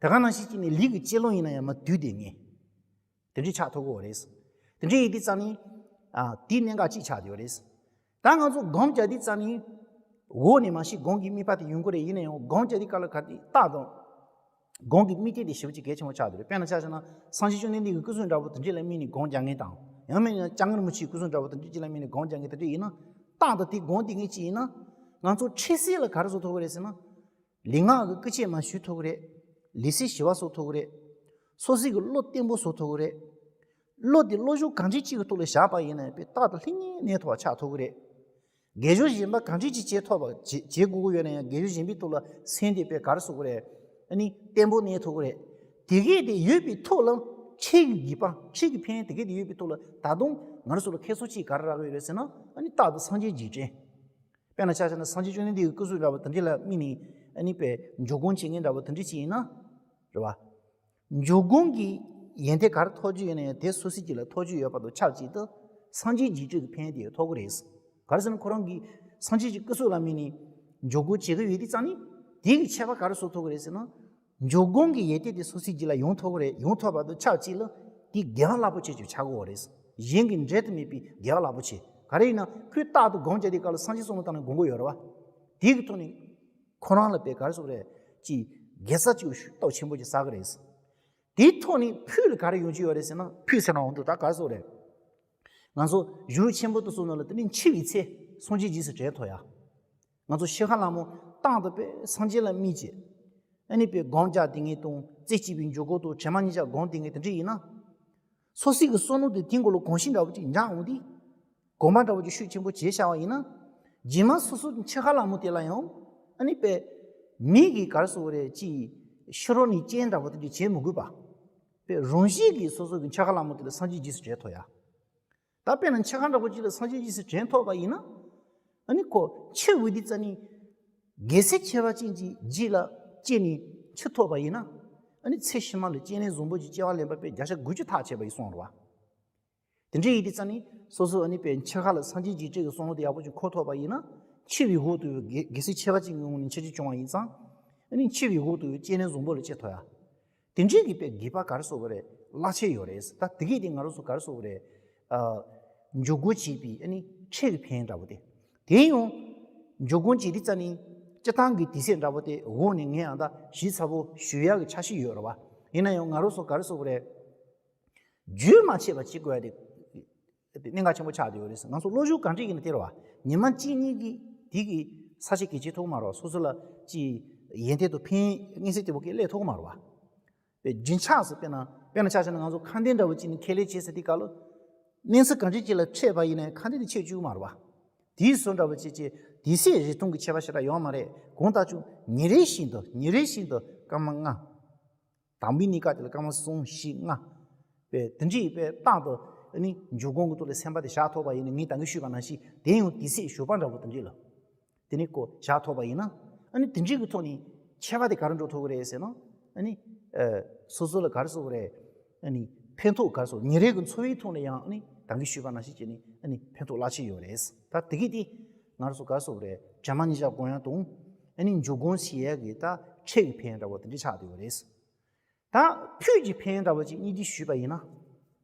དེ་ག་ནང་བཞིན་བྱས་ནས་ལུས་ཀྱི་སྤྱོད་ལམ་ཡིན་ན་ཡང་མ་དུས་དེ་ངེས། དེ་འདྲའི་ཆགས་ཐུབ་ཀྱི་ཡོད་རེད། དེ་འདྲའི་ཡིན་དུས་ཙམ་ནས་ཨ་དེའི་གནད་འགག་ཅིག་ཆགས་བསྡད་ཡོད་རེད། ད་ང་ཚོ་སྒོམ་རྒྱག་དུས་ཙམ་ནས་འོག་ནས་མ་གཞི་སྒོམ་གྱི་དམིགས་པ་དེ་ཡོང་གི་རེད། ཡིན་ན་ཡང་སྒོམ་རྒྱག་དུས་སྐབས་ལ་ག་དུས་རྟག་ཏུ་སྒོམ་གྱི་དམིགས་གཏད་དེ་ཞེ་པོ་ཅིག་གལ་ཆེན་པོ་ཆགས་བསྡད་རེད། དཔེར་ན་ཆ་བཞག་ན་སངས་རྒྱས་བཅོམ་ལྡན་འདས་ཀྱི་སྐུ་གཟུགས་འདྲ་པོ་དེ་འདྲ་ལ་དམིགས་ནས་སྒོམ་རྒྱག་མཁན་དང་། ཡང་མིན་ན་སྐྱབས་མགོན་རིན་པོ་ཆེའི་སྐུ་གཟུགས་འདྲ་པོ་དེ་འདྲ་ཅིག་ལ་དམིགས་ནས་སྒོམ་རྒྱག་མཁན་དེ་འདྲ་ཡིན་ན། རྟག་ཏུ་དེ་སྒོམ་བསྡད་མཁན་ཅིག་ཡིན་ན། ང་ཚོ་འཕྲལ་སེལ་ལ་ག་རེ་བཟོ་ཐུབ་ཀྱི་རེད་ཟེར་ན། ལུས་ངག་གི་སྐུལ་ལྕག་མར་གཞུ་ཐུབ་ཀྱི་རེད། ལུས་སེམས་ཞི་བ་བཟོ་ཐུབ་ཀྱི་རེད། སོ་སོའི་གི་བློ་བརྟན་པོ་བཟོ་ཐུབ་ཀྱི་རེད། བློ་དེ་བློ་སྦྱོང་གང་འདྲ་ཅིག་གི་ཐོག་ལ་བཞག་པ་ཡིན་ན་དཔེ་རྟག་ཏུ་ལྷིང་ངེ་གནས་ཐུབ་པ་ཆགས་ཐུབ་ཀྱི་རེད། དགེ་སྦྱོར་གཞན་པ་གང་འདྲ་ཅིག་བྱེད་ཐུབ་པ་བྱེད་བྱེད་དགོས་ཀྱི་ཡོད་ན་ཡང་དགེ་སྦྱོར་གཞན་པའི་ཐོག་ལ་སེམས་དེ་དཔེ་ག་རེ་ཟེར་དགོས་རེད། ཨ་ནི་བརྟན་པོ་གནས་ཐུབ་ཀྱི་རེད། དེ་གས་དེ་ཡོད་པའི་ཐོག་ལ་འཕྲལ་གྱི་དགེ་བ་འཕྲལ་གྱི་ཕན་ཡོན་དེ་གས་དེ་ཡོད་པའི་ཐོག་ལ་ད་དུང་ང་རང་ཚོ་ལ་ཁྱད་མཚར་ཅིག་ག་རེ་རག་གི་ཡོད་རེད་ཟེར་ན། ཨ་ནི་རྟག་ཏུ་སངས་རྒྱས་རྗེས་དྲན། དཔེར་ན་ཆ་བཞག་ན་སངས་རྒྱས་བཅོམ་ལྡན་འདས་ཀྱི་སྐུ་གཟུགས་འདྲ་པོ་དེ་འདྲ་ལ་དམིགས་ནས་ཨ་ནི་དཔེ་འཇུག་སྒོམ་བྱེད་མཁན་འདྲ་པོ་དེ་འདྲ་ཅིག་ཡིན་ན། རེད་བ། འཇུག་སྒོམ་གྱི་ཡོན་ཏན་ག་རེ་ཐོབ་རྒྱུ་ཡོད་ན་ཡང་དེ་སོ་སོའི་རྒྱུད་ལ་ཐོབ་རྒྱུ་ཡོད་པ་དང་ཆབས་ཅིག་ཏུ་སངས་རྒྱས་རྗེས་དྲན་གྱི་ཕན་ཡོན་དེ་ཐོབ་ཀྱི་རེད། ག་རེ་ཟེར་ན་ཁོ་རང་གིས་སངས་རྒྱས་ཀྱི་སྐུ་གཟུགས་ལ་དམིགས་ནས་འཇུག་སྒོམ་བྱེད་ཀྱི་ཡོད་དུས་ཙམ་ནས་དེ་གི་ཁྱད་པར་ག་རེ་བཟོ་ཐུབ་ཀྱི་རེད་ཟེར་ན། འཇུག་སྒོམ་གྱི་ཡོན་ཏན་དེ་སོ་སོའི་རྒྱུད་ལ་ཡོང་ཐུབ་ཀྱི་རེད། ཡོང་ཐུབ་པ་དང་ཆབས་ཅིག་ལ་དེ་དགེ་བ་རླབས་པོ་ཆེ་ཅིག་ཆགས་ཀྱི་ཡོད་རེད། གཞན་གྱིས་འགྲན་དུ་མེད་པའི་དགེ་བ་རླབས་པོ་ཆེ། ག་རེ་ཡིན་ན་ཁོས་རྟག་ཏུ་སྒོམ་བྱས་དུས་སྐབས་ལ་སངས་རྒྱས་བསམ་བློ་བཏང་ནས་སྒོམ་གྱི་ཡོད་རེད་བ། དེ་གི་ཐོག་ནས་ཁོ་རང་ལ་དཔེ་ག་རེ་ཟེར་དགོས་རེད། ཅིག་དགེ་རྩ་ཅིག་སྟོབས་ཆེན་པོ་ཅིག་བསགས་ཀྱི་རེད། དེའི་ཐོག་ནས་ཕུད་ལ་ག་རེ་ཡོང་རྒྱུ་ཡོད་རེད་ཟེར་ན། ཕུད་ཟེར་ན་འོང་དུས་ད་ག་རེ་ཟེར་དགོས་རེད། ང་ཚོ་གཞུང་ལུགས་ཆེན་པོ་དེ་ཚོ་ནང་ལ་དེ་ནི་འཆི་བའི་ཚེ་སངས་རྒྱས་རྗེས་སུ་དྲན་ཐུབ་ཡ། ང་ཚོ་ཤི་ཁ་ལ་མོ་རྟག་ཏུ་དཔེ་སངས་རྒྱས་ལ་དམིགས་བྱས། ཨ་ནི་དཔེ་སྒོམ་རྒྱག་བསྡད་མཁན་དང་རྩེ་གཅིག་པའི་འཇུག་སྒོམ་དང་དྲན་པ་ཉིད་བཞག་སྒོམ་བསྡད་མཁན་དེ་འདྲ་ཡིན་ན། སོ་སོའི་གི་བསམ་བློ་དེ་དེའི་མགོ་ལ་གོམས་གཤིས་འདྲ་པོ་ཅིག་འཇགས་འོང་དུས། གོམས་པ་འདྲ་པོ་ཅིག་ཤུགས་ཆེན་པོ་བྱས་བཞག་པ་ཡིན་ན། རྗེས་མ་སོ་སོ་འཆི་ཁ་ལ་མོ་དེ་ལ་ཡང་ཨ་ནི་དཔེ་མི་གིས་ག་རེ་ཟེར་དགོས་རེད། ཅིག་ཕྱི་རོལ་ནས་རྐྱེན་འདྲ་པོ་དེ་འདྲ་བྱེད་མི་དགོས་པ། དཔེ་རང་བཞིན་གྱིས་སོ་སོ་གི་འཆི་ཁ་ལ་མོ་དེ་ལ་སངས་རྒྱས་རྗེས་སུ་དྲན་ཐུབ་ཡ། ད་དཔེར་ན་འཆི་ཁ་འདྲ་པོ་ཅིག་ལ་སངས་རྒྱས་རྗེས་སུ་དྲན་ཐུབ་པ་ཡིན་ན། ཨ་ནི་ཁོ་འཆི་འོང་དུས་ཙམ་ནས་རྒྱལ་སྲས་ཁྱད་པར་ཅན་གྱི་རྗེས་ལ་སྐྱེས་ནས་འཆི་ཐུབ་པ་ཡིན་ན། ཨ་ནི་ཚེ་ཕྱི་མ་ལ་སྤྱན་རས་གཟིགས་པོ་གི་སྐྱེ་བ་ལེན་པ་དཔེ་བརྒྱ་ཆ་དགུ་བཅུ་ཐག་ཆོད་པ་ཡིན་གསུངས་རེད་བ། དེ་འདྲ་ཡིན་དུས་ཙམ་ནས་སོ་སོ་ཨ་ནི་དཔེ་འཆི་ཁ་ལ་སངས་རྒྱས་རྗེས་དྲན་གྱི་བསམ་བློ་དེ་ཡག་པོ་ཅིག་འཁོར་ཐུབ་པ་ཡིན་ན། འཆི་བའི་འོག་ཏུ་རྒྱལ་སྲས་ཁྱད་པར་ཅན་གྱི་ངོ་ནས་འཆི་རྒྱུ་བྱུང་བ་ཡིན་ཙང་། ཨ་ནི་འཆི་བའི་འོག་ཏུ་སྤྱན་རས་གཟིགས་པོ་ལ་སྐྱེ་ཐུབ་ཡ། དེ་འདྲའི་གི་དཔེ་དགེ་བ་ག་རེ་ཟེར་དགོས་རེད། རླབས་ཆེན་ཡོད་རེད། ད་དེ་གས་དེ་ང་རང་ཚོ་ག་རེ་ཟེར་དགོས་རེད། ཨ། འཇུག་སྒོམ་བྱེད་པའི་ཨ་ནི་འཕྲལ་གྱི་ཕན་འདྲ་པོ་དེ། དེ་ཡང་འཇུག་སྒོམ་བྱེད་དུས་ཙམ་ནས་སྤྱིར་བཏང་གི་དུས་ཚོད་འདྲ་པོ་དེ་འོག་ནས་ངས་ཨ་ད་ཞིབ་ཚགས་པོ་ཞུ་ཡག་གི་འཆར་གཞི་ཡོད་རེད་བ། ཡིན་ན་ཡང་ང་རང་ཚོ་ག་རེ་ཟེར་དགོས་རེད། རྒྱུན་མ་ཆད་པ་བྱེད་དགོས་ཡ་དེ་གནད་འགག་ཆེན་པོ་ཆགས་བསྡད་ཡོད་རེད། ང་ཚོ་བློ་སྦྱོང་ག་འདྲ་ཡིན་ན་དེ་རེད་བ། ཉི་མ་གཅིག་གཉིས་ཀྱིས་དེ་གི་ས་ཆ་གལ་ཆེ་ཐུབ་མ་རེད་བ། སོ་སོ་ལ་ཅིག་ཡོན་ཏན་དང་ཕན་མངོན་གསལ་དོད་པོ་གི་སླེབས་ཐུབ་མ་རེད་བ། དཔེ་རྒྱུན་ཆགས་སུ་དཔེར་ན་དཔེར་ན་ཆ་བཞག་ན་ང་ཚོ་ཁ་འདོན་འདྲ་བོ་ཅིག་ནས་ཁས་ལེན་བྱེད་ཟེར་དུས་སྐབས་ལ། གནས་ཚུལ་ག་འདྲ་ཅིག་ལ་འཕྲད་པ་ཡིན་ནའི་ཁ་འདོན་དེ་ཆད་བཅུག་མ་རེད་བ། དེའི་བཟོ་འདྲ་བོ་ཅིག་ཅིག་དུས་ཚོད་རིང་ཐུང་གི་ཁྱད་པར་ཞེ་དྲག་ཡོད་མ་རེད། གང་ལྟར་ཀྱང་ཉིན་རེ་བཞིན་དུ་ཉིན་རེ་བཞིན་དུ་སྐར་མ་ལྔ། དང་པོའི་གནས་སྐབས་དེ་ལ་སྐར་མ་གསུམ་བཞི་ལྔ། དཔེ་དེ་འདྲའི་དཔེ་རྟག་ཏུ་ཨ་ནི་འཇུག་སྒོམ་གྱི་ཐོག་ལ་སེམས་པ་དེ་བཞག་ཐུབ་པ་ཡིན་ན། ངས་ད་གིན་ཞུས་པ་ནང་བཞིན་དེ་ཡང་དུས་ཚོད་ཞོགས་པ་འདྲ་བོ་དེ་འདྲ་ལ་དེ་ནས་ཁོ་བཞག་ཐུབ་པ་ཡིན་ན། ཨ་ནི་དེ་འདྲའི་གི་ཐོག་ནས་ཁྱད་པར་དེ་ག་རེ་འགྲོ་ཐུབ་ཀྱི་རེད་ཟེར་ན། ཨ་ནི་ཨ་སོ་སོ་ལ་ག་རེ་ཟེར་དགོས་རེད། ཨ་ནི་ཕན་ཐོགས་ག་རེ་ཟེར། ཉིན་རེ་གི་འཚོ་བའི་ཐོག་ནས་ཡང་ཨ་ནི་ད་གིན་ཞུས་པ་ནང་བཞིན་བྱས་ནས་ཨ་ནི་ཕན་ཐོགས་རླབས་ཆེན་ཡོད་རེད། ད་དེ་གི་དེ་ང་རང་ཚོ་ག་རེ་ཟེར་དགོས་རེད། དྲན་པ་ཉིད་བཞག་སྒོམ་ཡག་དང་། ཨ་ནི་འཇུག་སྒོམ་བྱེད་ཡག་གི་ད་འཕྲལ་གྱི་ཕན་འདྲ་བོ་དེ་འདྲ་ཆགས་བསྡད་ཡོད་རེད། ད་ཕུད་ཀྱི་ཕན་འདྲ་བོ་ཅིག་སྙིང་བསྡུས་ཞུས་པ་ཡིན་ན།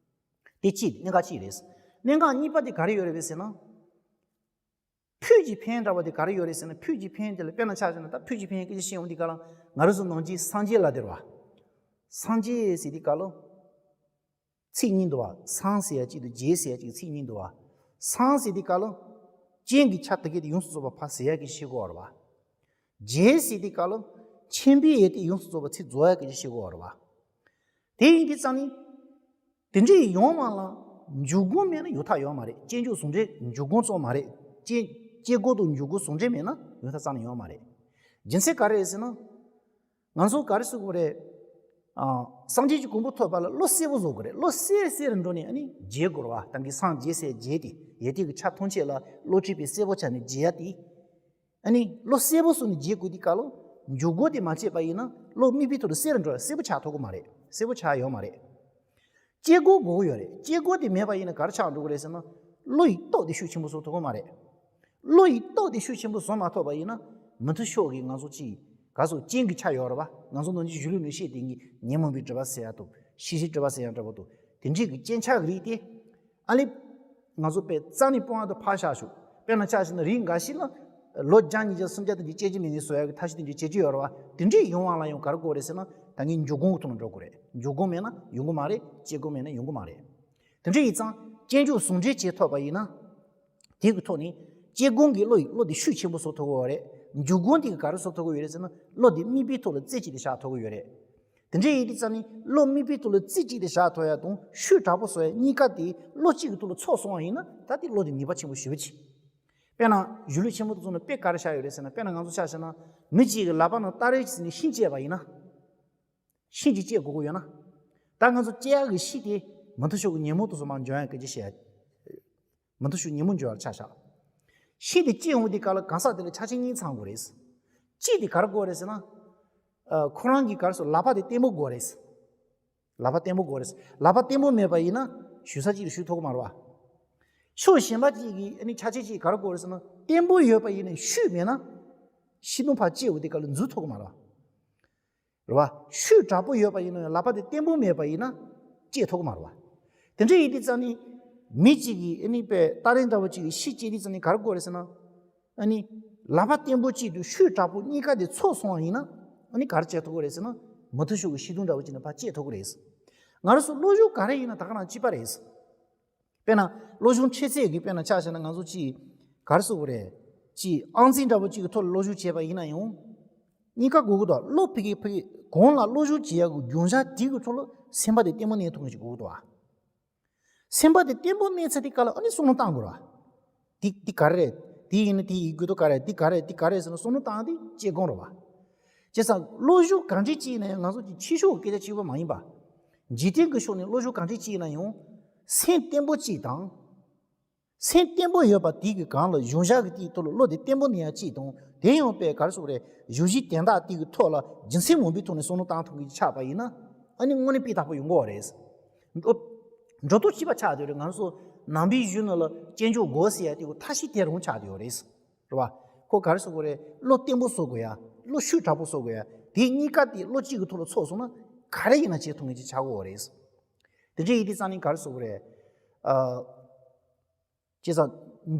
དེ་གཅིག་གནད་འགག་གཅིག་རེད། གནད་འགག་གཉིས་པ་དེ་ག་རེ་ཡོད་རེད་ཟེར་ན། ཕུད་ཀྱི་ཕན་འདྲ་བོ་དེ་ག་རེ་ཡོད་རེད་ཟེར་ན། ཕུད་ཀྱི་ཕན་དེ་ལ་དཔེར་ན་ཆ་བཞག་ན། ད་ཕུད་ཀྱི་ཕན་སྐད་ཆ་བཤད་ཡོང་དུས་སྐབས་ལ་ང་རང་ཚོ་ནང་ཆོས་སངས་རྒྱས་ལ་དེ་རེད་བ། སངས་རྒྱས་ཟེར་དུས་སྐབས་ལ་ཚིག་གཉིས་འདུག་བ། སངས་ཟེར་ཡ་གཅིག་དང་རྒྱས་ཟེར་ཡ་གཅིག་ཚིག་གཉིས་འདུག་བ། སངས་ཟེར་དུས་སྐབས་ལ་སྤྱན་གྱི་ཆ་དེ་གས་དེ་ཡོངས་སུ་རྫོགས་པ་ཕར་ཟེར་ཡ་གི་ཤེས་དགོས་རེད་བ། རྒྱས་ཟེར་དུས་སྐབས་ལ་མཁྱེན་པའི་ཡུལ་དེ་ཡོངས་སུ་རྫོགས་པ་ཚིག་རྫོགས་ཡ་གི་ཤེས་དགོས་རེད་བ། དེ་ཡིན་དུས་ཙམ་ནས། དེ་འདྲའི་ཡོང་བ་ལ་འཇུག་སྒོམ་མེད་ན་ཡོང་ཐབས་ཡོད་མ་རེད། སྤྱན་འཇུག་ཟུང་འབྲེལ་འཇུག་སྒོམ་ཙམ་མ་རེད། སྤྱན་སྤྱན་སྒོམ་དང་འཇུག་སྒོམ་ཟུང་འབྲེལ་མེད་ན་ཡོང་ཐབས་རྩ་ནས་ཡོད་མ་རེད། རྒྱུ་མཚན་ག་རེ་རེད་ཟེར་ན། ང་ཚོ་ག་རེ་ཟེར་དགོས་རེད། ཨ། སངས་རྒྱས་ཀྱི་གོ་འཕང་ཐོབ་པ་ལ་བློ་གསལ་པོ་བཟོ་དགོས་རེད། བློ་གསལ་གསལ་རུ་འགྲོ་ནས་ཨ་ནི་རྒྱས་དགོས་རེད་བ། ད་གིན་སངས་རྒྱས་ཟེར་རྒྱས་ཏེ་ཡེ་ཏི་གི་ཆ་ཐམས་ཅད་ལ་བློ་གྲོས་པའི་གསལ་པོ་ཆ་ནས་རྒྱས་ཏེ། ཨ་ནི་བློ་གསལ་པོ་བཟོ་ནས་རྒྱས་དགོས་དུས་སྐབས་ལ་འཇུག་སྒོ་དེ་མ་བྱས་པ་ཡིན་ན་བློ་དམིགས་པའི་ཐོག་ལ་གསལ་རུ་འགྲོ་ཡ་གསལ་པོ་ཆགས་ཐུབ་ཀྱི་མ་རེད། གསལ་པོ་ཆགས་ཡོད་མ་རེད། སྐྱེ་སྒོ་དགོས་ཀྱི་ཡོད་རེད། སྐྱེ་སྒོ་དེ་མེད་པ་ཡིན་ན་ག་རེ་ཆགས་འགྲོ་གི་རེད་ཟེར་ན། བློ་ཡི་སྟོབས་དེ་ཤུགས་ཆེན་པོ་བཟོ་ཐུབ་ཀྱི་མ་རེད། བློ་ཡི་སྟོབས་དེ་ཤུགས་ཆེན་པོ་བཟོ་མ་ཐུབ་པ་ཡིན་ན་མུ་མཐུད་ཕྱོགས་ཀྱི་ང་ཚོ་ཅིག་ག་ཚོད་རྐྱེན་གྱི་ཆ་ཡོད་རེད་བ། ང་ཚོ་ནང་ཆོས་གཞུང་ལུགས་ནས་བཤད་དེ་གི་ཉོན་མོངས་པའི་སྒྲིབ་པ་ཟེར་ཡ་དང་ཤེས་བྱའི་སྒྲིབ་པ་ཟེར་ཡ་འདྲ་པོ་དང་དེ་འདྲའི་གི་རྐྱེན་ཆགས་ཀྱི་རིགས་དེ། ཨ་ལེ། ང་ཚོ་དཔེ་རྩ་ནས་སྤོང་བ་དང་ཕར་བཞག་ཞུ། དཔེར་ན་ཆ་བཞག་ན་རིགས་འགའ་ཞིག་ལ་ལོ་བརྒྱ་ཉིས་བརྒྱ་སུམ་བརྒྱ་དེ་འདྲའི་སྐྱེ་རྒྱུ་མེད་ནས་བཟོ་ཡ་གི་ཐབས་ཤེས་དེ་འདྲའི་བྱེད་ཀྱི་ཡོད་རེད་བ། དེ་འདྲའི་ཡོང་བ་ལ་ཡང་ག་རེ་དགོས་རེད་ཟེར་ན་ད་ངས་འཇུག་སྒོ་གི་ཐོག་ནས་འགྲོ་དགོས་རེད། འཇུག་སྒོ་མེད་ན་ཡོང་གི་མ་རེད། སྐྱེ་སྒོ་མེད་ན་ཡོང་གི་མ་རེད། དེ་འདྲ་ཡིན་ཙང་སྐྱེ་འཇུག་ཟུང་འབྲེལ་བྱེད་ཐུབ་པ་ཡིན་ན། དེ་གི་ཐོག་ནས་སྐྱེ་སྒོ་གི་བློ་ཡི་བློ་དེ་ཤུགས་ཆེན་པོ་བཟོ་ཐུབ་ཀྱི་ཡོད་རེད། འཇུག་སྒོ་འདི་གི་ག་རེ་བཟོ་ཐུབ་ཀྱི་ཡོད་རེད་ཟེར་ན་བློ་དེ་དམིགས་པའི་ཐོག་ལ་རྩེ་གཅིག་ཏུ་བཞག་ཐུབ་ཀྱི་ཡོད་རེད། དེ་འདྲ་ཡིན་དུས་ཙམ་ནས་བློ་དམིགས་པའི་ཐོག་ལ་རྩེ་གཅིག་ཏུ་བཞག་ཐུབ་ཡ་དང་ཤུགས་དྲག་པོ་བཟོ་ཡ་གཉིས་ཀ་དེ་བློ་གཅིག་གི་ཐོག་ལ་ཚོགས་སོང་བ་ཡིན་ན་ད་དེ་བློ་དེ་ནུས་པ་ཆེན་པོ་ཞེ་པོ་ཅིག་དཔེར་ན་གཞུང་ལུགས་ཆེན་པོ་དེ་ཚོ་ནང་དཔེ་ག་རེ་བཞག་ཡོད་རེད་ཟེར་ན། དཔེར་ན་ང་ཚོ་ཆ་བཞག་ན་མི་གཅིག་གི་ལག་པ་ནང་སྟ་རེ་ཟིན་ནས་ཤིང་བཅད་པ་ཡིན་ན། ཤིང་གཅིག་བཅད་དགོས་ཀྱི་ཡོད་ན། ད་ང་ཚོ་བཅད་ཡག་གི་ཤིང་དེ་མུ་མཐུད་ཕྱོགས་ཀྱི་ཉིན་མོ་དུ་སོ་མ་འཇོག་ཡག་སྐད་ཆ་བཤད་ཡ། མུ་མཐུད་ཕྱོགས་ཉིན་མོ་འཇོག་ཡག་ཆ་བཞག་ཤིང་དེ་བཅད་འོང་དུས་སྐབས་ལ་གང་ཟག་དེ་ལ་ཆ་ཆེན་གཉིས་ཚང་དགོས་རེད། གཅིག་དེ་ག་རེ་དགོས་རེད་ཟེར་ན། ཨ། ཁོ་རང་གི་ག་རེ་ཟེར་ལག་པ་དེ་བརྟན་པོ་དགོས་རེད། ལག་པ་བརྟན་པོ་དགོས་རེད། ལག་པ་བརྟན་པོ་མེད་པ་ཡིན་ན་ཞུ་ས་གཅིག་ལ་ཞུ་ཐུབ་ཀྱི་མ་རེད་བ། ཕྱོགས་གཞན་པ་གཅིག་གི་ཨ་ནི་ཆ་ཆེན་གཅིག་ག་རེ་དགོས་རེད་ཟེར་ན་བརྟན་པོ་ཡོད་པ་ཡིན་ན་ཤུགས་མེད་ན་ཤིང་སྡོང་ཕར་བཅད་འོང་དུས་སྐབས་ལ་འཛུལ་ཐུབ་ཀྱི་མ་རེད་བ། རེད་བ། ཤུགས་དྲག་པོ་ཡོད་པ་ཡིན་ན་ཡང་ལག་པ་དེ་བརྟན་པོ་མེད་པ་ཡིན་ན་བཅད་ཐུབ་ཀྱི་མ་རེད་བ། དེ་འདྲ་ཡིན་དུས་ཙམ་ནས་མི་གཅིག་གིས་ཨ་ནི་དཔེ་སྟ་རེ་འདྲ་བོ་གཅིག་གིས་ཤིང་བཅད་དུས་ཙམ་ནས་ག་རེ་དགོས་རེད་ཟེར་ན། ཨ་ནི་ལག་པ་བརྟན་པོ་གཅིག་དང་ཤུགས་དྲག་པོ་གཉིས་ཀ་དེ་ཚོགས་སོང་བ་ཡིན་ན་ཨ་ནི་ག་རེ་བྱེད་ཐུབ་ཀྱི་རེད་ཟེར་ན་མུ་མཐུད་ཕྱོགས་ཀྱི་ཤིང་སྡོང་འདྲ་བོ་གཅིག་ནས་ཕར་བཅད་ཐུབ་ཀྱི་རེད། ང་རང་ཚོ་བློ་སྦྱོང་ག་རེ་ཡིན་ན་ད་ག་རང་གཅིག་པ་རེད། དཔེར་ན་བློ་སྦྱོང་འཕྲད་ཚད་ཀྱི་དཔེར་ན་ཆ་བཞག་ན་ང་ཚོ་གཅིག་ག་རེ་ཟེར་དགོས་རེད། གཅིག་ཨང་རྩིས་འདྲ་བོ་གཅིག་གི་ཐོག་ལ་བློ་སྦྱོང་བྱས་པ་ཡིན་ན་ཡང་། གཉིས་ཀ་དགོས་ཀྱི་འདུག་བློ་ཕ་གི་ཕ་གི་གོང་ལ་བློ་སྦྱོང་བྱེད་ཡག་གི་རྒྱུ་ཆ་དེ་གི་ཐོག་ལ་སེམས་པ་དེ་བརྟན་པོ་གནས་ཐུབ་མཁན་ཞིག་དགོས་ཀྱི་འདུག་བ། སེམས་པ་དེ་བརྟན་པོ་གནས་ཚར་དུས་སྐབས་ལ་ཨ་ནི་བསམ་བློ་བཏང་དགོས་རེད་བ། འདི་འདི་ག་རེ་རེད། འདི་ཡིན་ན་འདི་ཡིན་དགོས་འདུག་ག་རེ་འདི་ག་རེ་འདི་ག་རེ་ཟེར་ན་བསམ་བློ་བཏང་སྟེ་དཔྱད་སྒོམ་རེད་བ། བྱས་ཙང་བློ་སྦྱོང་གང་འདྲ་ཅིག་ཡིན་ན་ཡང་ང་ཚོ་གི་ཕྱི་ཕྱོགས་ཀྱི་སྐད་ཆ་གཅིག་པ་མ་ཡིན་པ། འཇིག་རྟེན་གྱི་ཕྱོགས་ནས་བློ་སྦྱོང་གང་འདྲ་ཅིག་ཡིན་ན་ཡང་། སེམས་བརྟན་པོ་གཅིག་དང་། སེམས་བརྟན་པོ་ཡོད་པ་དེ་གི་སྒང་ལ་གཞུང་ཞབས་ཀྱི་དེའི་ཐོག་ལ་བློ་དེ་བརྟན་པོ་གནས་ཡ་གཅིག་དང་དེ་ཡང་དཔེ་ག་རེ་ཟེར་དགོས་རེད། གཞུང་གཞི་དན་རྟགས་དེ་གི་ཐོག་ལ་རྒྱུ་མཚན་མངོན་པའི་ཐོག་ནས་བསམ་བློ་བཏང་ཐུབ་མཁན་ཅིག་ཆགས་པ་ཡིན་ན་ཨ་ནི་དངོས་གནས་སྤུས་དག་པོ་ཡོང་གི་རེད། འགྲོ་འགྲོ་ལྡོག་གཅིག་པ་ཆགས་བསྡད་ཡོད་རེད། ང་ཚོ་ནང་པའི་གཞུང་ནང་ལ་དཔྱད་འཇོག་དགོས་ཟེར་ཡ་དེ་གོ་ཐབས་ཤེས་དེ་རང་ཆགས་བསྡད་ཡོད་རེད། རེད་བ། ཁོ་ག་རེ་ཟེར་དགོས་རེད། བློ་བརྟན་པོ་བཟོ་དགོས་ཡ། བློ་ཤུགས་དྲག་པོ་བཟོ་དགོས་ཡ། དེ་གཉིས་ཀ་དེ་བློ་གཅིག་གི་ཐོག་ལ་ཚོགས་སོང་ན་ག་རེ་ཡིན་ན་བྱེད་ཐུབ་མཁན་ཅིག་ཆགས་ཀྱི་ཡོད་རེད། དེ་འདྲ་ཡིན་དུས་ཙང་ནི་ག་རེ་ཟེར་དགོས་རེད། ཨ། བྱས་ཙང་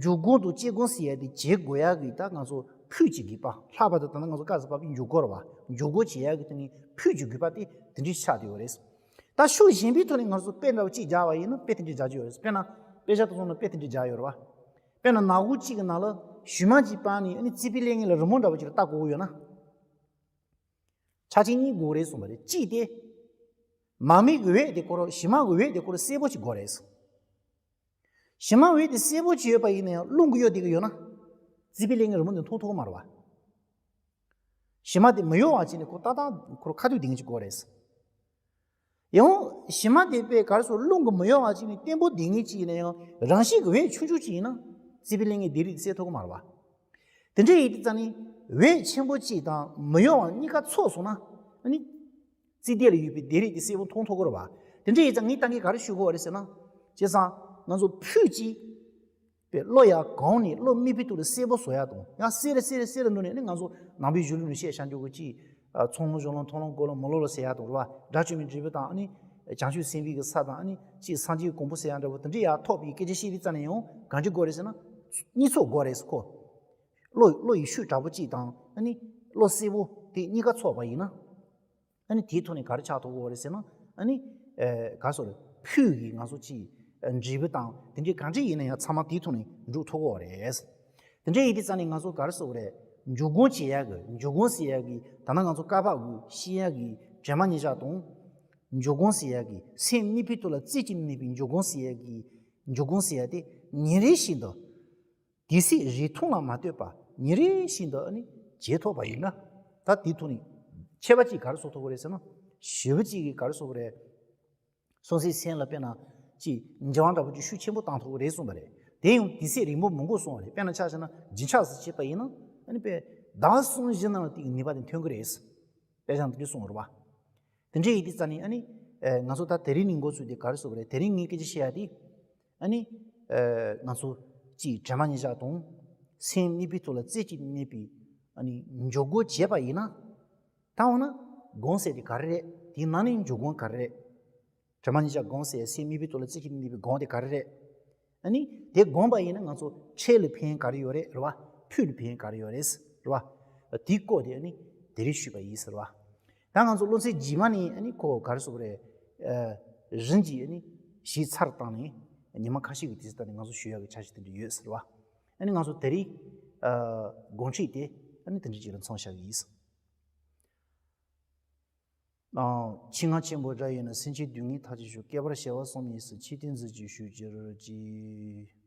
འཇུག་སྒོམ་དང་དཔྱད་སྒོམ་ཟེར་ཡ་དེ་བྱེད་དགོས་ཡ་གི་ད་ང་ཚོ་ཕུད་ཀྱི་དགོས་པ། ལྷག་པར་དུ་ད་ནི་ང་ཚོ་སྐབས་སུ་བབས་པའི་འཇུག་སྒོམ་རེད་བ། འཇུག་སྒོམ་བྱེད་ཡ་གི་དེ་ནི་ཕུད་ཀྱི་དགོས་པ་དེ་དེ་འདྲ་ཆགས་བསྡད་ཡོད་རེད། ད་ཕྱོགས་གཞན་པའི་ཐོག་ནས་ང་ཚོ་དཔེ་འདྲ་བོ་གཅིག་སྦྱར་བ་ཡིན་ན་དཔེ་དེ་འདྲ་སྦྱར་གྱི་ཡོད་རེད། དཔེར་ན་དཔེ་ཆ་དེ་ཚོ་ནང་དཔེ་དེ་འདྲ་སྦྱར་ཡོད་རེད་བ། དཔེར་ན་ནག་ཁུང་གཅིག་གི་ནང་ལ་ཞུན་མ་གཅིག་སྤར་ནས་ཨ་ནི་རྩིག་པའི་ལྷན་ངེས་ལ་རི་མོ་འདྲ་བོ་གཅིག་ལ་ལྟ་དགོས་ཀྱི་ཡོད་ན། ཆ་རྐྱེན་གཉིས་དགོས་རེད་གསུངས་པ་རེད། གཅིག་དེ། མར་མེ་གི་འོད་དེ་ཁོ་རང་ཞུན་མ་གི་འོད་དེ་ཁོ་རང་གསལ་པོ་ཞིག་དགོས་རེད། ཞུན་མ་འོད་དེ་གསལ་པོ་ཞིག་ཡོད་པ་ཡིན་ན་ཡང་རླུང་གིས་གཡོ་བསྡད་ཀྱི་ཡོད་ན། རྩིག་པའི་ལྷན་ངེས་རི་མོ་འདི་མཐོང་ཐུབ་ཀྱི་མ་རེད་བ། ཞུན་མ་དེ་མི་གཡོ་བ་བྱས་ནས་ཁོ་ཏག་ཏག་ཁོ་རང་ཁ་ཐུག་བསྡད་མཁན་ཅིག་དགོས་རེད། ཡང་ཞུན་མ་དེ་དཔེ་ག་རེ་ཟེར། རླུང་གིས་མི་གཡོ་བ་བྱས་ནས་བརྟན་པོ་བསྡད་མཁན་ཅིག་ཡིན་ན་ཡང་རང་བཞིན་གྱི་འོད་ཆུང་ཆུང་ཅིག་ཡིན་ན་རྩིག་པའི་ལྷན་ངེས་ལྡེབས་རིས་དེ་གསལ་ཐུབ་ཀྱི་མ་རེད་བ། དེ་འདྲ་ཡིན་དུས་ཙང་ནི་འོད་ཆེན་པོ་གཅིག་དང་མི་གཡོ་བ་གཉིས་ཀ་ཚོགས་སོང་ན་ཨ་ནི། རྩིག་ལྡེབས་ལ་ཡོད་པའི་ལྡེབས་རིས་དེ་གསལ་པོ་མཐོང་ཐུབ་ཀྱི་རེད་བ། དེ་འདྲ་ཡིན་ཙང་ངས་ད་གིན་ག་རེ་ཞུ་དགོས་པ་རེད་ཟེར་ན། བྱས་ཙང་ང་ཚོ་ཕུད་ཀྱིས་པའི་བློ་ཡར་གོང་ནས་བློ་དམིགས་པའི་ཐོག་ལ་གསལ་པོ་བཟོ་ཡག་དང་ཡང་གསལ་རེ་གསལ་རེ་གསལ་རེ་འགྲོ་ནས་ཨ་ནི་ང་ཚོ་ནང་པའི་གཞུང་ལུགས་ནས་བཤད་བྱ་འཇུག་གི་ཅིག་ཚོགས་ལམ་སྦྱོར་ལམ་མཐོང་ལམ་སྒོམ་ལམ་མི་སློབ་ལམ་ཟེར་ཡག་དང་རེད་བ། དགྲ་བཅོམ་པའི་འབྲས་བུ་དང་ཨ་ནི་བྱང་ཆུབ་སེམས་དཔའི་གི་ས་དང་ཨ་ནི་ཅིག་སངས་རྒྱས་ཀྱི་གོ་འཕང་ཟེར་ཡག་འདྲ་བོ་དེ་འདྲ་ཡར་ཐོབ་པའི་སྐད་ཆ་བཤད་དུས་ཙ་ནས་ཡང་གང་ཅི་དགོས་རེད་ཟེར་ན། གཉིས་ཚོགས་དགོས་རེད་ཟེར་ཁོ། བློ་བློ་ཡི་ཤུགས་དྲག་པོ་གཅིག་དང་ཨ་ནི་བློ་གསལ་པོ་དེ་གཉིས་ཀ་ཚོགས་པ་ཡིན་ན། ཨ་ནི་དེའི་ཐོག་ནས་ག་རེ་ཆགས་ཐུབ་ཀྱི་ཡོད་རེད་ཟེར་ན། ཨ་ནི་ཨེ་ག་རེ་ཟེར་དགོས་རེད། ཕུད་ཀྱི་ང་ཚོ་ཅིག་འབྲས་བུ་དང་དེ་འདྲའི་གང་ཅི་ཡིན་ན་ཡང་ཚང་མ་དེའི་ཐོག་ནས་འགྲུབ་ཐུབ་ཀྱི་ཡོད་རེད། དེ་འདྲ་ཡིན་དུས་ཙ་ནས་ང་ཚོ་ག་རེ་ཟེར་དགོས་རེད། འཇུག་སྒོམ་བྱེད་ཡག་གི་འཇུག་སྒོམ་ཟེར་ཡག་གི་ད་ནང་ང་ཚོ་བཀའ་བབས་ཀྱི་ཤེས་ཡག་གི་དྲན་པ་ཉེར་བཞག་དང་། འཇུག་སྒོམ་ཟེར་ཡག་གི་སེམས་དམིགས་པའི་ཐོག་ལ་རྩེ་གཅིག་གནས་པའི་འཇུག་སྒོམ་ཟེར་ཡག་གི་འཇུག་སྒོམ་ཟེར་ཡག་དེ་ཉིན་རེ་བཞིན་དུ། དེ་སྲིད་རིགས་མཐོང་ལ་མ་ལྟོས་པར་ཉིན་རེ་བཞིན་དུ་ཨ་ནི་བྱེད་ཐུབ་པ་ཡིན་ན། ད་དེ་ཐོག་ནས་ ཁྱད་པར་ཅིག་ག་རེ་བཟོ་ཐུབ་ཀྱི་རེད་ཟེར་ན། ཞེ་པོ་ཅིག་གིས་ག་རེ་བཟོ་གི་རེད། སོ་སོའི་སེམས་ལ་དཔེར་ན་ཅིག་འགྱུར་བ་འདྲ་པོ་ཅིག་ཤུགས་ཆེན་པོ་བཏང་ཐུབ་ཀྱི་རེད་གསུངས་པ་རེད། དེ་ཡང་དུས་ཚོད་རིང་པོ་མི་འགོར་གསུངས་པ་རེད། དཔེར་ན་ཆ་བཞག་ན་རྒྱུན་ཆགས་སུ་བྱས་པ་ཡིན་ན་ཨ་ནི་དཔེ་ཟླ་གསུམ་བཞི་ནང་ལ་དེའི་ནུས་པ་དེ་ཐོན་གྱི་རེད། དཔེ་བཞག་ན་དེ་འདྲ་གསུངས་པ་རེད་བ། དེ་འདྲ་ཡིན་དུས་ཙ་ནི་ཨ་ནི། ཨེ། ང་ཚོ་ད་དེ་རིང་ནས་འགོ་ཚུགས་ཏེ་ག་རེ་བཟོ་གི་རེད། དེ་རིང་ངས་སྐད་ཆ་བཤད་ཡ་དེ། ཨ་ནི། ཨེ། ང་ཚོ་ཅིག་དྲན་པ་ཉེར་བཞག་དང་། སེམས་དམིགས་པའི་ཐོག་ལ་རྩེ་གཅིག་ཏུ་གནས་པའི་ཨ་ནི་འཇུག་སྒོ་བྱས་པ་ཡིན་ན། ད་འོ་ན་སྒོམ་ཟེར་དེ་ག་རེ་རེད། དེའི་ནང་ནས་འཇུག་སྒོ་ག་རེ་རེད། དྲན་པ་ཉེར་བཞག་སྒོམ་ཟེར་སེམས་དམིགས་པའི་ཐོག་ལ་རྩེ་གཅིག་ཏུ་གནས་པའི་སྒོམ་དེ་ག་རེ་རེད། ཨ་ནི་དེ་སྒོམ་པ་ཡིན་ན་ང་ཚོ་འཕྲལ་ལ་ཕན་ག་རེ་ཡོད་རེད་རེད་བ། ཕུགས་ལ་ཕན་ག་རེ་ཡོད་རེད་རེད་བ། དེའི་སྐོར་དེ་ཨ་ནི་དེ་རིང་ཞུས་པ་ཡིན་ཟེར་བ། ད་ང་ཚོ་སློབ་ཚན་རྗེས་མ་ནས་ཨ་ནི་ཁོ་ག་རེ་ཟེར་དགོས་རེད། ཨ། རིམ་གྱིས་ཨ་ནི་གཞི་ཚར་བཏང་ནས་ཉི་མ་ཁ་ཤས་ཀྱི་དུས་ཚོད་བཏང་ནས་ང་ཚོ་ཞུ་ཡག་གི་འཆར་གཞི་དེ་འདྲ་ཡོད་ཟེར་བ། ཨ་ནི་ང་ཚོ་དེ་རིང་། ཨ། དགོངས་ཁྲིད་དེ་ཨ་ནི་དེ་འདྲ་ཅིག་ལ་མཚམས་བཞག་གི་ཡིན། ཨ། ཆེས་མངའ་ཆེན་པོ་རབ་ཡིན་ན། སེམས་ཅན་སྡུག་བསྔལ་ཐར་ཅིག་ཤོག་བསྐལ་པར་ཞི་བ་གསུམ་ཡི་སྲིད། ཆེས་བརྟན་གཟི་བརྗིད་ཤོག་ཅི་རིགས་ཀྱིས།